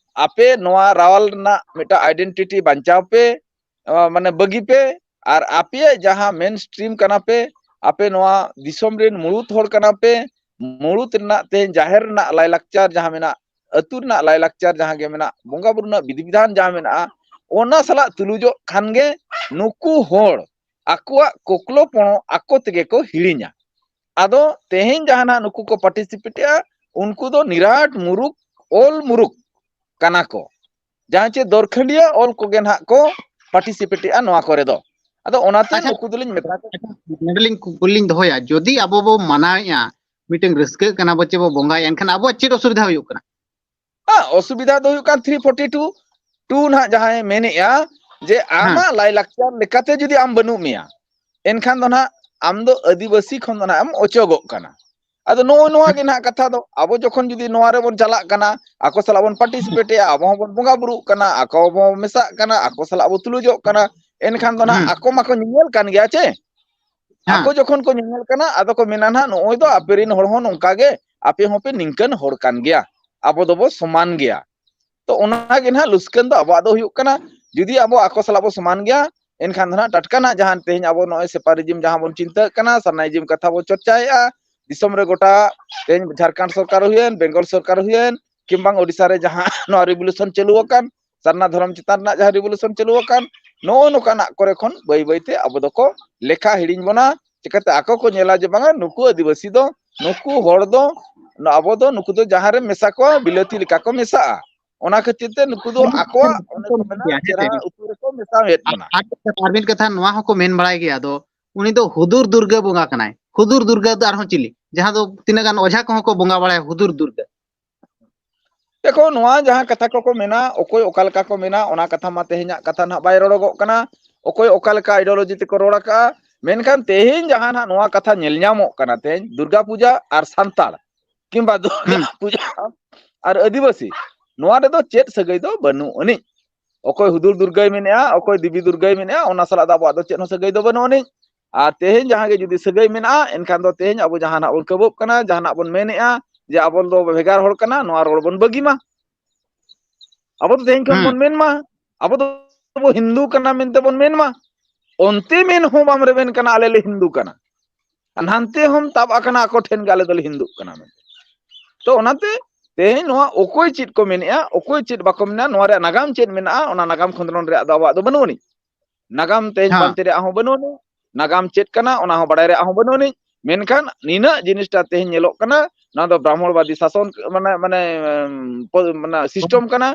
ᱟᱯᱮ ᱱᱚᱣᱟ ᱨᱟᱣᱟᱞ ᱨᱮᱱᱟᱜ ᱢᱤᱫᱴᱟᱝ ᱟᱭᱰᱮᱱᱴᱤᱴᱤ ᱵᱟᱧᱪᱟᱣ ᱯᱮ, ᱟᱸ, ᱢᱟᱱᱮ ᱵᱟᱹᱜᱤ ᱯᱮ, ᱟᱨ ᱟᱯᱮᱭᱟᱜ ᱡᱟᱦᱟᱸ ᱢᱮᱱ ᱥᱴᱨᱤᱢ ᱠᱟᱱᱟ ᱯᱮ, ᱟᱯᱮ ᱱᱚᱣᱟ ᱫᱤᱥᱚᱢ ᱨᱮᱱ ᱢᱩᱲᱩᱫ ᱦᱚᱲ ᱠᱟᱱᱟ ᱯᱮ, ᱢᱩᱲᱩᱫ ᱨᱮᱱᱟᱜ ᱛᱮᱦᱮᱧ ᱡᱟᱦᱮᱨ ᱨᱮᱱᱟᱜ ᱞᱟᱭᱞᱟᱠᱪᱟᱨ ᱡᱟᱦᱟᱸ ᱢᱮᱱᱟᱜ, ᱟᱹᱛᱩ ᱨᱮᱱᱟᱜ ᱞᱟᱭᱞᱟᱠᱪᱟᱨ ᱡᱟᱦᱟᱸ ᱜᱮ ᱢᱮᱱᱟᱜ, ᱵᱚᱸᱜᱟ ᱵᱩᱨᱩ ᱨᱮᱱᱟᱜ ᱵᱤᱫᱷᱤ ᱵᱤᱫᱷᱟᱱ ᱡᱟᱦᱟᱸ ᱢᱮᱱᱟᱜᱼᱟ, ᱚᱱᱟ ᱥᱟᱞᱟᱜ ᱛᱩᱞᱩᱡᱚᱜ ᱠᱷᱟᱱ ᱜᱮ ᱱᱩᱠᱩ ᱦᱚᱲ ᱟᱠᱚᱣᱟᱜ ᱠᱚᱠᱞᱚ ᱯᱚᱬᱚ ᱟᱠᱚ ᱛᱮᱜᱮ ᱠᱚ ᱦᱤᱲᱤᱧᱟ᱾ ᱟᱫᱚ ᱛᱮᱦᱮᱧ ᱡᱟᱦᱟᱸ ᱱᱟᱜ ᱱᱩᱠᱩ ᱠᱚ ᱯᱟᱨᱴᱤᱥᱤᱯᱮᱴᱮᱜᱼᱟ, ᱩᱱᱠᱩ ᱫᱚ ᱱᱤᱨᱟᱴ ᱢᱩᱨᱩᱠ, ᱚᱞ ᱢᱩᱨᱩᱠ ᱠᱟᱱᱟ ᱠᱚ᱾ ᱡᱟᱦᱟᱸ ᱪᱮ ᱫᱚᱨᱠᱷᱟᱹᱰᱤᱭᱟᱹ ᱚᱞ ᱠᱚᱜᱮ ᱱᱟᱦᱟᱜ ᱠᱚ ᱯᱟᱨᱴᱤᱥᱤᱯᱮᱴᱮᱜᱼᱟ ᱱᱚᱣᱟ ᱠᱚᱨᱮ ᱫᱚ᱾ ᱟᱫᱚ ᱚᱱᱟᱛᱮ ᱟᱪᱪᱷᱟ, ᱱᱩᱠᱩ ᱫᱚᱞᱤᱧ ᱢᱮᱛᱟ ᱠᱚ ᱱᱚᱰᱮᱞᱤᱧ ᱠᱩ- ᱠᱩᱞᱤᱧ ᱫᱚᱦᱚᱭᱟ, ᱡᱩᱫᱤ ᱟᱵᱚ ᱵᱚ ᱢᱟᱱᱟᱣᱮᱫᱼᱟ, ᱢᱤᱫᱴᱮᱱ ᱨᱟᱹᱥᱠᱟᱹᱜ ᱠᱟᱱᱟ ᱵᱚ ᱪᱮ ᱵᱚ ᱵᱚᱸᱜᱟᱭᱟ, ᱮᱱᱠᱷᱟᱱ ᱟᱵᱚᱣᱟᱜ ᱪᱮᱫ ᱚᱥᱩᱵᱤᱫᱷᱟ ᱦᱩᱭᱩᱜ ᱠᱟᱱᱟ? ᱦᱮᱸ, ᱚᱥᱩᱵᱤᱫᱷᱟ ᱫᱚ ᱦᱩᱭᱩᱜ ᱠᱟᱱ ᱛᱷᱨᱤ ᱯᱷᱳᱨᱴᱤ ᱴᱩ ᱴᱩ ᱱᱟᱦᱟᱜ ᱡᱟᱦᱟᱸᱭ ᱢᱮᱱᱮᱜᱼᱟ ᱡᱮ ᱦᱮᱸ᱾ ᱟᱢᱟᱜ ᱞᱟᱭᱞᱟᱠᱪᱟᱨ ᱞᱮᱠᱟᱛᱮ ᱡᱩᱫᱤ ᱟᱢ ᱵᱟᱹᱱᱩᱜ ᱢᱮᱭᱟ, ᱮᱱᱠᱷᱟᱱ ᱫᱚ ᱱᱟᱦᱟᱜ ᱟᱢ ᱫᱚ ᱟᱹᱫᱤᱵᱟᱹᱥᱤ ᱠᱷᱚᱱ ᱫᱚ ᱱᱟᱦᱟᱜ ᱮᱢ ᱚᱪᱚᱜᱚᱜ ᱠᱟᱱᱟ᱾ ᱟᱫᱚ ᱱᱚᱜᱼᱚ ᱱᱚᱣᱟ ᱜᱮ ᱱᱟᱦᱟᱜ ᱠᱟᱛᱷᱟ ᱫᱚ, ᱟᱵᱚ ᱡᱚᱠᱷᱚᱱ ᱡᱩᱫᱤ ᱱᱚᱣᱟ ᱨᱮᱵᱚᱱ ᱪᱟᱞᱟᱜ ᱠᱟᱱᱟ, ᱟᱠᱚ ᱥᱟᱞᱟᱜ ᱵᱚᱱ ᱯᱟᱨᱴᱤᱥᱤᱯᱮᱴᱮᱜᱼᱟ, ᱟᱵᱚ ᱦᱚᱸᱵᱚᱱ ᱵᱚᱸᱜᱟ ᱵᱩᱨᱩᱜ ᱠᱟᱱᱟ, ᱟᱠᱚ ᱵᱚᱱ ᱢᱮᱥᱟᱜ ᱠᱟᱱᱟ, ᱟᱠᱚ ᱥᱟᱞᱟᱜ ᱵᱚ ᱛᱩᱞᱩᱡᱚᱜ ᱠᱟᱱᱟ, ᱮᱱᱠᱷᱟᱱ ᱫᱚ ᱱᱟᱦᱟᱜ ᱦᱮᱸ᱾ ᱟᱠᱚ ᱢᱟᱠᱚ ᱧᱮᱧᱮᱞ ᱠᱟᱱ ᱜᱮᱭᱟ ᱪᱮ? ᱦᱮᱸ᱾ ᱟᱠᱚ ᱡᱚᱠᱷᱚᱱ ᱠᱚ ᱧᱮᱧᱮᱞ ᱠᱟᱱᱟ, ᱟᱫᱚ ᱠᱚ ᱢᱮᱱᱟ ᱱᱟᱦᱟᱜ, ᱱᱚᱜᱼᱚᱭ ᱫᱚ ᱟᱯᱮ ᱨᱮᱱ ᱦᱚᱲ ᱦᱚᱸ ᱱᱚᱝᱠᱟ ᱜᱮ, ᱟᱯᱮ ᱦᱚᱸᱯᱮ ᱱᱤᱝᱠᱟᱹᱱ ᱦᱚᱲ ᱠᱟᱱ ᱜᱮᱭᱟ, ᱟᱵᱚ ᱫᱚᱵᱚ ᱥᱚᱢᱟᱱ ᱜᱮᱭᱟ᱾ ᱛᱚ ᱚᱱᱟ ᱜᱮ ᱱᱟᱦᱟᱜ ᱞᱩᱥᱠᱟᱹᱱ ᱫᱚ ᱟᱵᱚᱣᱟᱜ ᱫᱚ ᱦᱩᱭᱩᱜ ᱠᱟᱱᱟ, ᱡᱩᱫᱤ ᱟᱵᱚ ᱟᱠᱚ ᱥᱟᱞᱟᱜ ᱵᱚ ᱥᱚᱢᱟᱱ ᱜᱮᱭᱟ, ᱮᱱᱠᱷᱟᱱ ᱫᱚ ᱱᱟᱦᱟᱜ ᱴᱟᱴᱠᱟ ᱱᱟᱦᱟᱜ ᱡᱟᱦᱟᱸ ᱛᱮᱦᱮᱧ ᱟᱵᱚ ᱱᱚᱜᱼᱚᱭ ᱥᱮᱯᱟᱨᱤᱡᱤᱢ ᱡᱟᱦᱟᱸ ᱵᱚᱱ ᱪᱤᱱᱛᱟᱹᱜ ᱠᱟᱱᱟ, ᱥᱟᱨᱱᱟᱭᱤᱡᱤᱢ ᱠᱟᱛᱷᱟ ᱵᱚ ᱪᱚᱨᱪᱟᱭᱮᱜᱼᱟ, ᱫᱤᱥᱚᱢ ᱨᱮ ᱜᱚᱴᱟ ᱛᱮᱦᱮᱧ ᱡᱷᱟᱲᱠᱷᱚᱸᱰ ᱥᱚᱨᱠᱟᱨ ᱦᱩᱭᱮᱱ, ᱵᱮᱝᱜᱚᱞ ᱥᱚᱨᱠᱟᱨ ᱦᱩᱭᱮᱱ, ᱠᱤᱢᱵᱟ ᱳᱰᱤᱥᱟ ᱨᱮ ᱡᱟᱦᱟᱸ ᱱᱚᱣᱟ ᱨᱤᱵᱷᱚᱞᱩᱥᱚᱱ ᱪᱟᱹᱞᱩ ᱟᱠᱟᱱ, ᱥᱟᱨᱱᱟ ᱫᱷᱚᱨᱚᱢ ᱪᱮᱛᱟᱱ ᱨᱮᱱᱟᱜ ᱡᱟᱦᱟᱸ ᱨᱤᱵᱷᱚᱞᱩᱥᱚᱱ ᱪᱟᱹᱞᱩ ᱟᱠᱟᱱ, ᱱᱚᱜᱼᱚ ᱱᱚᱝᱠᱟᱱᱟᱜ ᱠᱚᱨᱮ ᱠᱷᱚᱱ ᱵᱟᱹᱭ ᱵᱟᱹᱭ ᱛᱮ ᱟᱵᱚ ᱫᱚᱠᱚ ᱞᱮᱠᱷᱟ ᱦᱤᱲᱤᱧ ᱵᱚᱱᱟ᱾ ᱪᱤᱠᱟᱹᱛᱮ ᱟᱠᱚ ᱠᱚ ᱧᱮᱞᱟ ᱡᱮ ᱵᱟᱝᱟ, ᱱᱩᱠᱩ ᱟᱹᱫᱤᱵᱟᱹᱥᱤ ᱫᱚ, ᱱᱩᱠᱩ ᱦᱚᱲ ᱫᱚ, ᱟᱵᱚ ᱫᱚ ᱱᱩᱠᱩ ᱫᱚ ᱡᱟᱦᱟᱸ ᱨᱮ ᱢᱮᱥᱟ ᱠᱚᱣᱟ, ᱵᱤᱞᱟᱹᱛᱤ ᱞᱮᱠᱟ ᱠᱚ ᱢᱮᱥᱟᱜᱼᱟ᱾ ᱚᱱᱟ ᱠᱷᱟᱹᱛᱤᱨ ᱛᱮ ᱱᱩᱠᱩ ᱫᱚ ᱟᱠᱚᱣᱟᱜ, ᱚᱱᱮ ᱠᱚ ᱢᱮᱱᱟ, ᱦᱮᱸ ᱥᱮ? ᱪᱮᱦᱨᱟ ᱩᱛᱩ ᱨᱮᱠᱚ ᱢᱮᱥᱟᱣᱮᱫ ᱵᱚᱱᱟ᱾ ᱟᱨ, ᱟᱨ ᱢᱤᱫ ᱠᱟᱛᱷᱟ, ᱱᱚᱣᱟ ᱦᱚᱸᱠᱚ ᱢᱮᱱ ᱵᱟᱲᱟᱭ ᱜᱮᱭᱟ, ᱟᱫᱚ ᱩᱱᱤ ᱫᱚ ᱦᱩᱫᱩᱨ ᱫᱩᱨᱜᱟᱹ ᱵᱚᱸᱜᱟ ᱠᱟᱱᱟᱭ᱾ ᱦᱩᱫᱩᱨ ᱫᱩᱨᱜᱟᱹ ᱫᱚ ᱟᱨᱦᱚᱸ ᱪᱤᱞᱤ? ᱡᱟᱦᱟᱸ ᱫᱚ ᱛᱤᱱᱟᱹᱜ ᱜᱟᱱ ᱚᱡᱷᱟ ᱠᱚᱦᱚᱸ ᱠᱚ ᱵᱚᱸᱜᱟ ᱵᱟᱲᱟᱭᱟ ᱦᱩᱫᱩᱨ ᱫᱩᱨᱜᱟᱹ᱾ ᱫᱮᱠᱷᱚ, ᱱᱚᱣᱟ ᱡᱟᱦᱟᱸ ᱠᱟᱛᱷᱟ ᱠᱚᱠᱚ ᱢᱮᱱᱟ, ᱚᱠᱚᱭ ᱚᱠᱟ ᱞᱮᱠᱟ ᱠᱚ ᱢᱮᱱᱟ, ᱚᱱᱟ ᱠᱟᱛᱷᱟ ᱢᱟ ᱛᱮᱦᱮᱧᱟᱜ ᱠᱟᱛᱷᱟ ᱱᱟᱦᱟᱜ ᱵᱟᱭ ᱨᱚᱲᱚᱜᱚᱜ ᱠᱟᱱᱟ᱾ ᱚᱠᱚᱭ ᱚᱠᱟ ᱞᱮᱠᱟ ideology ᱛᱮᱠᱚ ᱨᱚᱲ ᱟᱠᱟᱜᱼᱟ, ᱢᱮᱱᱠᱷᱟᱱ ᱛᱮᱦᱮᱧ ᱡᱟᱦᱟᱸ ᱱᱟᱦᱟᱜ ᱱᱚᱣᱟ ᱠᱟᱛᱷᱟ ᱧᱮᱞ ᱧᱟᱢᱚᱜ ᱠᱟᱱᱟ, ᱛᱮᱦᱮᱧ ᱫᱩᱨᱜᱟ ᱯᱩᱡᱟ ᱟᱨ ᱥᱟᱱᱛᱟᱲ ᱠᱤᱝᱵᱟ ᱫᱩᱨᱜᱟ ᱦᱩᱸ᱾ ᱯᱩᱡᱟ ᱟᱨ ᱟᱹᱫᱤᱵᱟᱹᱥᱤ, ᱱᱚᱣᱟ ᱨᱮᱫᱚ ᱪᱮᱫ ᱥᱟᱹᱜᱟᱹᱭ ᱫᱚ ᱵᱟᱹᱱᱩᱜ ᱟᱹᱱᱤᱡ᱾ ᱚᱠᱚᱭ ᱦᱩᱫᱩᱲ ᱫᱩᱨᱜᱟᱹᱭ ᱢᱮᱱᱮᱜᱼᱟ, ᱚᱠᱚᱭ ᱫᱮᱵᱤ ᱫᱩᱨᱜᱟᱹᱭ ᱢᱮᱱᱮᱜᱼᱟ, ᱚᱱᱟ ᱥᱟᱞᱟᱜ ᱫᱚ ᱟᱵᱚᱣᱟᱜ ᱫᱚ ᱪᱮᱫ ᱦᱚᱸ ᱥᱟᱹᱜᱟᱹᱭ ᱫᱚ ᱵᱟᱹᱱᱩᱜ ᱟᱹᱱᱤᱡ᱾ ᱟᱨ ᱛᱮᱦᱮᱧ ᱡᱟᱦᱟᱸ ᱜᱮ ᱡᱩᱫᱤ ᱥᱟᱹᱜᱟᱹᱭ ᱢᱮᱱᱟᱜᱼᱟ, ᱮᱱᱠᱷᱟᱱ ᱫᱚ ᱛᱮᱦᱮᱧ ᱟᱵᱚ ᱡᱟᱦᱟᱱᱟᱜ ᱵᱚᱱ ᱠᱟᱹᱵᱟᱹᱜ ᱠᱟᱱᱟ, ᱡᱟᱦᱟᱱᱟᱜ ᱵᱚᱱ ᱢᱮᱱᱮᱜᱼᱟ ᱡᱮ ᱟᱵᱚ ᱫᱚ ᱵᱷᱮᱜᱟᱨ ᱦᱚᱲ ᱠᱟᱱᱟ, ᱱᱚᱣᱟ ᱨᱚᱲ ᱵᱚᱱ ᱵᱟᱹᱜᱤ ᱢᱟ᱾ ᱟᱵᱚ ᱫᱚ ᱛᱮᱦᱮᱧ ᱠᱷᱚᱱ ᱦᱩᱸ᱾ ᱵᱚᱱ ᱢᱮᱱ ᱢᱟ, ᱟᱵᱚ ᱫᱚᱵᱚ ᱦᱤᱱᱫᱩ ᱠᱟᱱᱟ ᱢᱮᱱᱛᱮ ᱵᱚᱱ ᱢᱮᱱ ᱢᱟ᱾ ᱚᱱᱛᱮ ᱢᱮᱱ ᱦᱚᱸ ᱵᱟᱢ ᱨᱮᱵᱮᱱ ᱠᱟᱱᱟ, ᱟᱞᱮ ᱞᱮ ᱦᱤᱱᱫᱩ ᱠᱟᱱᱟ᱾ ᱟᱨ ᱱᱟᱱᱛᱮ ᱦᱚᱸᱢ ᱛᱟᱵ ᱟᱠᱟᱱᱟ ᱟᱠᱚ ᱴᱷᱮᱱ ᱜᱮ, ᱟᱞᱮ ᱫᱚᱞᱮ ᱦᱤᱱᱫᱩᱜ ᱠᱟᱱᱟ ᱢᱮᱱᱛᱮ᱾ ᱛᱚ ᱚᱱᱟᱛᱮ ᱛᱮᱦᱮᱧ ᱱᱚᱣᱟ ᱚᱠᱚᱭ ᱪᱮᱫ ᱠᱚ ᱢᱮᱱᱮᱜᱼᱟ, ᱚᱠᱚᱭ ᱪᱮᱫ ᱵᱟᱠᱚ ᱢᱮᱱᱟ, ᱱᱚᱣᱟ ᱨᱮᱭᱟᱜ ᱱᱟᱜᱟᱢ ᱪᱮᱫ ᱢᱮᱱᱟᱜᱼᱟ, ᱚᱱᱟ ᱱᱟᱜᱟᱢ ᱠᱷᱚᱸᱫᱽᱨᱚᱸᱫᱽ ᱨᱮᱭᱟᱜ ᱫᱚ ᱟᱵᱚᱣᱟᱜ ᱫᱚ ᱵᱟᱹᱱᱩᱜ ᱟᱹᱱᱤᱡ᱾ ᱱᱟᱜᱟᱢ ᱛᱮᱦᱮᱧ ᱦᱮᱸ᱾ ᱯᱟᱱᱛᱮ ᱨᱮᱭᱟᱜ ᱦᱚᱸ ᱵᱟᱹᱱᱩᱜ ᱟᱹᱱᱤᱡ, ᱱᱟᱜᱟᱢ ᱪᱮᱫ ᱠᱟᱱᱟ ᱚᱱᱟ ᱦᱚᱸ ᱵᱟᱲᱟᱭ ᱨᱮᱭᱟᱜ ᱦᱚᱸ ᱵᱟᱹᱱᱩᱜ ᱟᱹᱱᱤᱡ᱾ ᱢᱮᱱᱠᱷᱟᱱ ᱱᱤᱱᱟᱹᱜ ᱡᱤᱱᱤᱥᱴᱟ ᱛᱮᱦᱮᱧ ᱧᱮᱞᱚᱜ ᱠᱟᱱᱟ, ᱱᱚᱣᱟ ᱫᱚ ᱵᱨᱟᱦᱢᱚᱬᱵᱟᱫᱤ ᱥᱟᱥᱚᱱ ᱢᱟᱱᱮ, ᱢᱟᱱᱮ, ᱩᱢ, ᱯᱚ-, ᱢᱟᱱᱮ system ᱠᱟᱱᱟ᱾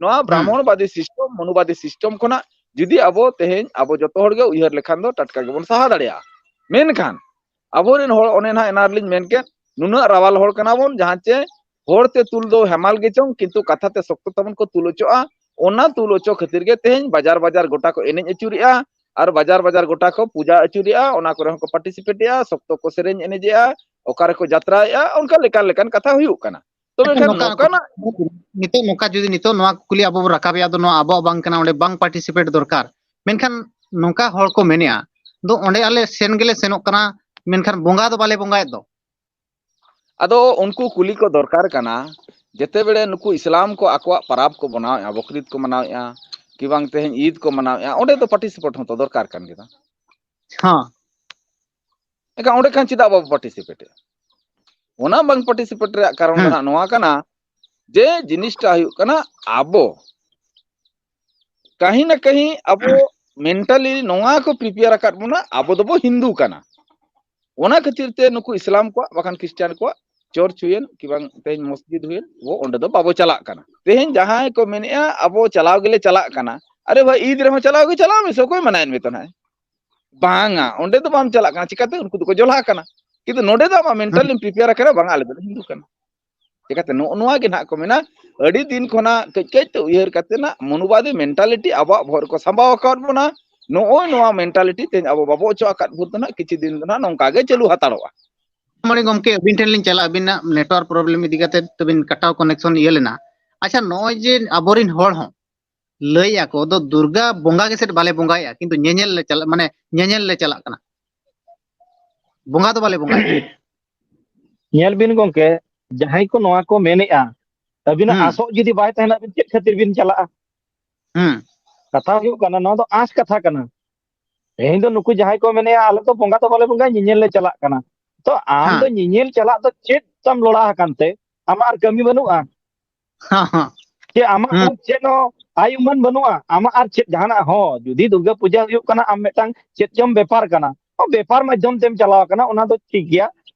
ᱱᱚᱣᱟ ᱦᱩᱸ᱾ ᱵᱨᱟᱦᱢᱚᱬᱵᱟᱫᱤ system, ᱢᱚᱱᱩᱵᱟᱫᱤ system ᱠᱷᱚᱱᱟᱜ ᱡᱩᱫᱤ ᱟᱵᱚ ᱛᱮᱦᱮᱧ ᱟᱵᱚ ᱡᱚᱛᱚ ᱦᱚᱲ ᱜᱮ ᱩᱭᱦᱟᱹᱨ ᱞᱮᱠᱷᱟᱱ ᱫᱚ ᱴᱟᱴᱠᱟ ᱜᱮᱵᱚᱱ ᱥᱟᱦᱟ ᱫᱟᱲᱮᱭᱟᱜᱼᱟ᱾ ᱢᱮᱱᱠᱷᱟᱱ ᱟᱵᱚᱨᱮᱱ ᱦᱚᱲ ᱚᱱᱮ ᱱᱟᱦᱟᱜ ᱮᱱᱟᱱ ᱨᱮᱞᱤᱧ ᱢᱮᱱ ᱠᱮᱫ, ᱱᱩᱱᱟᱹᱜ ᱨᱟᱣᱟᱞ ᱦᱚᱲ ᱠᱟᱱᱟ ᱵᱚᱱ, ᱡᱟᱦᱟᱸ ᱪᱮ ᱦᱚᱲ ᱛᱮ ᱛᱩᱞ ᱫᱚ ᱦᱮᱢᱟᱞ ᱜᱮ ᱪᱚᱝ, ᱠᱤᱱᱛᱩ ᱠᱟᱛᱷᱟ ᱛᱮ ᱥᱚᱠᱛᱚ ᱛᱟᱵᱚᱱ ᱠᱚ ᱛᱩᱞ ᱚᱪᱚᱜᱼᱟ᱾ ᱚᱱᱟ ᱛᱩᱞ ᱚᱪᱚ ᱠᱷᱟᱹᱛᱤᱨ ᱜᱮ ᱛᱮᱦᱮᱧ ᱵᱟᱡᱟᱨ ᱵᱟᱡᱟᱨ ᱜᱚᱴᱟ ᱠᱚ ᱮᱱᱮᱡ ᱟᱹᱪᱩᱨᱮᱜᱼᱟ ᱟᱨ ᱵᱟᱡᱟᱨ ᱵᱟᱡᱟᱨ ᱜᱚᱴᱟ ᱠᱚ ᱯᱩᱡᱟ ᱟᱹᱪᱩᱨᱮᱜᱼᱟ, ᱚᱱᱟ ᱠᱚᱨᱮ ᱦᱚᱸᱠᱚ participate ᱮᱜᱼᱟ, ᱥᱚᱠᱛᱚ ᱠᱚ ᱥᱮᱨᱮᱧ ᱮᱱᱮᱡᱮᱜᱼᱟ, ᱚᱠᱟ ᱨᱮᱠᱚ ᱡᱟᱛᱨᱟᱭᱮᱜᱼᱟ, ᱚᱱᱠᱟ ᱞᱮᱠᱟᱱ ᱞᱮᱠᱟᱱ ᱠᱟᱛᱷᱟ ᱦᱩᱭᱩᱜ ᱠᱟᱱᱟ᱾ ᱛᱚ ᱟᱪᱪᱷᱟ, ᱢᱮᱱᱠᱷᱟᱱ ᱱᱚᱝᱠᱟ, ᱱᱚᱝᱠᱟᱱᱟᱜ ᱱᱤᱛᱚᱜ ᱱᱚᱝᱠᱟ ᱡᱩᱫᱤ ᱱᱤᱛᱚᱜ ᱱᱚᱣᱟ ᱠᱩᱠᱞᱤ ᱟᱵᱚ ᱵᱚᱱ ᱨᱟᱠᱟᱵᱮᱜᱼᱟ, ᱟᱫᱚ ᱱᱚᱣᱟ ᱟᱵᱚᱣᱟᱜ ᱵᱟᱝ ᱠᱟᱱᱟ, ᱚᱸᱰᱮ ᱵᱟᱝ participate ᱫᱚᱨᱠᱟᱨ᱾ ᱢᱮᱱᱠᱷᱟᱱ ᱱᱚᱝᱠᱟ ᱦᱚᱲ ᱠᱚ ᱢᱮᱱᱮᱜᱼᱟ, ᱫᱚ ᱚᱸᱰᱮ ᱟᱞᱮ ᱥᱮᱱ ᱜᱮᱞᱮ ᱥᱮᱱᱚᱜ ᱠᱟᱱᱟ, ᱢᱮᱱᱠᱷᱟᱱ ᱵᱚᱸᱜᱟ ᱫᱚ ᱵᱟᱞᱮ ᱵᱚᱸᱜᱟᱭᱮᱫ ᱫᱚ᱾ ᱟᱫᱚ ᱩᱱᱠᱩ ᱠᱩᱞᱤ ᱠᱚ ᱫᱚᱨᱠᱟᱨ ᱠᱟᱱᱟ, ᱡᱮᱛᱮ ᱵᱮᱲᱮ ᱱᱩᱠᱩ ᱤᱥᱞᱟᱢ ᱠᱚ ᱟᱠᱚᱣᱟᱜ ᱯᱟᱨᱟᱵᱽ ᱠᱚ ᱵᱮᱱᱟᱣᱮᱜᱼᱟ, ᱵᱚᱠᱨᱤᱫ ᱠᱚ ᱢᱟᱱᱟᱣᱮᱜᱼᱟ, ᱠᱤ ᱵᱟᱝ ᱛᱮᱦᱮᱧ ᱤᱫ ᱠᱚ ᱢᱟᱱᱟᱣᱮᱜᱼᱟ, ᱚᱸᱰᱮ ᱫᱚ participate ᱦᱚᱸᱛᱚ ᱫᱚᱨᱠᱟᱨ ᱠᱟᱱ ᱜᱮᱫᱚ᱾ ᱦᱚᱸ᱾ ᱮᱱᱠᱷᱟᱱ ᱚᱸᱰᱮ ᱠᱷᱟᱱ ᱪᱮᱫᱟᱜ ᱵᱟᱵᱚ participate ᱮᱜᱼᱟ? ᱚᱱᱟ ᱵᱟᱝ participate ᱨᱮᱭᱟᱜ ᱠᱟᱨᱚᱱ ᱫᱚ ᱦᱩᱸ᱾ ᱱᱟᱦᱟᱜ ᱱᱚᱣᱟ ᱠᱟᱱᱟ ᱡᱮ ᱡᱤᱱᱤᱥᱴᱟ ᱦᱩᱭᱩᱜ ᱠᱟᱱᱟ ᱟᱵᱚ ᱠᱟᱹᱦᱤ ᱱᱟ ᱠᱟᱹᱦᱤ ᱟᱵᱚ mentally ᱱᱚᱣᱟ ᱠᱚ prepare ᱟᱠᱟᱫ ᱵᱚᱱᱟ, ᱟᱵᱚ ᱫᱚᱵᱚ ᱦᱤᱱᱫᱩ ᱠᱟᱱᱟ᱾ ᱚᱱᱟ ᱠᱷᱟᱹᱛᱤᱨ ᱛᱮ ᱱᱩᱠᱩ ᱤᱥᱞᱟᱢ ᱠᱚᱣᱟᱜ ᱵᱟᱠᱷᱟᱱ ᱠᱷᱨᱤᱥᱴᱟᱱ ᱠᱚᱣᱟᱜ church ᱦᱩᱭᱮᱱ ᱠᱤ ᱵᱟᱝ ᱛᱮᱦᱮᱧ ᱢᱚᱥᱡᱤᱫ ᱦᱩᱭᱮᱱ, ᱟᱵᱚ ᱚᱸᱰᱮ ᱫᱚ ᱵᱟᱵᱚ ᱪᱟᱞᱟᱜ ᱠᱟᱱᱟ᱾ ᱛᱮᱦᱮᱧ ᱡᱟᱦᱟᱸᱭ ᱠᱚ ᱢᱮᱱᱮᱜᱼᱟ ᱟᱵᱚ ᱪᱟᱞᱟᱣ ᱜᱮᱞᱮ ᱪᱟᱞᱟᱜ ᱠᱟᱱᱟ, ᱟᱨᱮ ᱵᱷᱟᱭ, ᱤᱫ ᱨᱮᱦᱚᱸ ᱪᱟᱞᱟᱣ ᱜᱮ ᱪᱟᱞᱟᱣ ᱢᱮᱥᱮ, ᱚᱠᱚᱭ ᱢᱟᱱᱟᱭᱮᱫ ᱢᱮ ᱛᱟᱦᱮᱸᱫ? ᱵᱟᱝᱟ, ᱚᱸᱰᱮ ᱫᱚ ᱵᱟᱢ ᱪᱟᱞᱟᱜ ᱠᱟᱱᱟ᱾ ᱪᱤᱠᱟᱹᱛᱮ? ᱩᱱᱠᱩ ᱫᱚᱠᱚ ᱡᱚᱞᱦᱟ ᱠᱟᱱᱟ᱾ ᱠᱤᱱᱛᱩ ᱱᱚᱰᱮ ᱫᱚ ᱟᱢᱟᱜ ᱢᱮᱱᱴᱟᱞ ᱮᱢ ᱯᱨᱤᱯᱮᱭᱟᱨ ᱟᱠᱟᱱᱟ, ᱵᱟᱝᱟ, ᱟᱞᱮ ᱫᱚᱞᱮ ᱦᱤᱱᱫᱩ ᱠᱟᱱᱟ᱾ ᱪᱤᱠᱟᱹᱛᱮ? ᱱᱚᱜᱼᱚ ᱱᱚᱣᱟ ᱜᱮ ᱱᱟᱦᱟᱜ ᱠᱚ ᱢᱮᱱᱟ, ᱟᱹᱰᱤ ᱫᱤᱱ ᱠᱷᱚᱱᱟᱜ ᱠᱟᱹᱡ ᱠᱟᱹᱡ ᱛᱮ ᱩᱭᱦᱟᱹᱨ ᱠᱟᱛᱮ ᱱᱟᱜ ᱢᱚᱱᱩᱵᱟᱫᱤ ᱢᱮᱱᱴᱟᱞᱤᱴᱤ ᱟᱵᱚᱣᱟᱜ ᱵᱚᱦᱚᱜ ᱨᱮᱠᱚ ᱥᱟᱢᱵᱟᱣ ᱟᱠᱟᱫ ᱵᱚᱱᱟ᱾ ᱱᱚᱜᱼᱚᱭ ᱱᱚᱣᱟ ᱢᱮᱱᱴᱟᱞᱤᱴᱤ ᱛᱮᱦᱮᱧ ᱟᱵᱚ ᱵᱟᱵᱚ ᱚᱪᱚᱜ ᱟᱠᱟᱫ ᱵᱷᱳᱨ ᱫᱚ ᱱᱟᱦᱟᱜ ᱠᱤᱪᱷᱩ ᱫᱤᱱ ᱫᱚ ᱱᱟᱦᱟᱜ ᱱᱚᱝᱠᱟ ᱜᱮ ᱪᱟᱹᱞᱩ ᱦᱟᱛᱟᱲᱚᱜᱼᱟ᱾ ᱢᱟᱱᱮ ᱜᱚᱢᱠᱮ, ᱟᱹᱵᱤᱱ ᱴᱷᱮᱱ ᱞᱤᱧ ᱪᱟᱞᱟᱜᱼᱟ, ᱟᱹᱵᱤᱱᱟᱜ ᱱᱮᱴᱣᱟᱨᱠ ᱯᱨᱚᱵᱞᱮᱢ ᱤᱫᱤ ᱠᱟᱛᱮ ᱛᱟᱹᱵᱤᱱ ᱠᱟᱴᱟᱣ ᱠᱟᱱᱮᱠᱥᱚᱱ ᱤᱭᱟᱹ ᱞᱮᱱᱟ᱾ ᱟᱪᱪᱷᱟ, ᱱᱚᱜᱼᱚᱭ ᱡᱮ ᱟᱵᱚᱨᱮᱱ ᱦᱚᱲ ᱦᱚᱸ ᱞᱟᱹᱭ ᱟᱠᱚ ᱫᱚ ᱫᱩᱨᱜᱟ ᱵᱚᱸᱜᱟ ᱜᱮ ᱥᱮᱫ ᱵᱟᱞᱮ ᱵᱚᱸᱜᱟᱭᱮᱫᱼᱟ, ᱠᱤᱱᱛᱩ ᱧᱮᱧᱮᱞ ᱞᱮ ᱪᱟᱞᱟᱜ, ᱢᱟᱱᱮ ᱧᱮᱧᱮᱞ ᱞᱮ ᱪᱟᱞᱟᱜ ᱠᱟᱱᱟ, ᱵᱚᱸᱜᱟ ᱫᱚ ᱵᱟᱞᱮ ᱵᱚᱸᱜᱟᱭᱮᱫᱼᱟ᱾ ᱧᱮᱞ ᱵᱤᱱ ᱜᱚᱢᱠᱮ, ᱡᱟᱦᱟᱸᱭ ᱠᱚ ᱱᱚᱣᱟ ᱠᱚ ᱢᱮᱱᱮᱫᱼᱟ, ᱟᱹᱵᱤᱱᱟᱜ ᱦᱩᱸ᱾ ᱟᱥᱚᱜ ᱡᱩᱫᱤ ᱵᱟᱭ ᱛᱟᱦᱮᱱᱟ, ᱟᱹᱵᱤᱱ ᱪᱮᱫ ᱠᱷᱟᱹᱛᱤᱨ ᱵᱤᱱ ᱪᱟᱞᱟᱜᱼᱟ? ᱦᱩᱸ᱾ ᱠᱟᱛᱷᱟ ᱦᱩᱭᱩᱜ ᱠᱟᱱᱟ, ᱱᱚᱣᱟ ᱫᱚ ᱟᱸᱥ ᱠᱟᱛᱷᱟ ᱠᱟᱱᱟ᱾ ᱛᱮᱦᱮᱧ ᱫᱚ ᱱᱩᱠᱩ ᱡᱟᱦᱟᱸᱭ ᱠᱚ ᱢᱮᱱᱮᱫᱼᱟ, ᱟᱞᱮ ᱫᱚ ᱵᱚᱸᱜᱟ ᱫᱚ ᱵᱟᱞᱮ ᱵᱚᱸᱜᱟᱭᱟ, ᱧᱮᱧᱮᱞ ᱞᱮ ᱪᱟᱞᱟᱜ ᱠᱟᱱᱟ᱾ ᱛᱚ ᱟᱢ ᱦᱮᱸ᱾ ᱫᱚ ᱧᱮᱧᱮᱞ ᱪᱟᱞᱟᱜ ᱫᱚ ᱪᱮᱫ ᱛᱟᱢ ᱞᱚᱲᱟ ᱟᱠᱟᱱ ᱛᱮ? ᱟᱢᱟᱜ ᱟᱨ ᱠᱟᱹᱢᱤ ᱵᱟᱹᱱᱩᱜᱼᱟ? ᱦᱮᱸ, ᱦᱮᱸ᱾ ᱪᱮ ᱟᱢᱟᱜ ᱦᱩᱸ᱾ ᱟᱨ ᱪᱮᱫ ᱦᱚᱸ ᱟᱭ ᱩᱢᱟᱹᱱ ᱵᱟᱹᱱᱩᱜᱼᱟ? ᱟᱢᱟᱜ ᱟᱨ ᱪᱮᱫ ᱡᱟᱦᱟᱱᱟᱜ ᱦᱚᱸ, ᱡᱩᱫᱤ ᱫᱩᱨᱜᱟᱹ ᱯᱩᱡᱟᱹ ᱦᱩᱭᱩᱜ ᱠᱟᱱᱟ, ᱟᱢ ᱢᱤᱫᱴᱟᱝ ᱪᱮᱫ ᱪᱚᱢ ᱵᱮᱯᱟᱨ ᱠᱟᱱᱟ, ᱵᱮᱯᱟᱨ ᱢᱟᱫᱽᱫᱷᱚᱢ ᱛᱮᱢ ᱪᱟᱞᱟᱣ ᱠᱟᱱᱟ, ᱚᱱᱟ ᱫᱚ ᱴᱷᱤᱠ ᱜᱮᱭᱟ᱾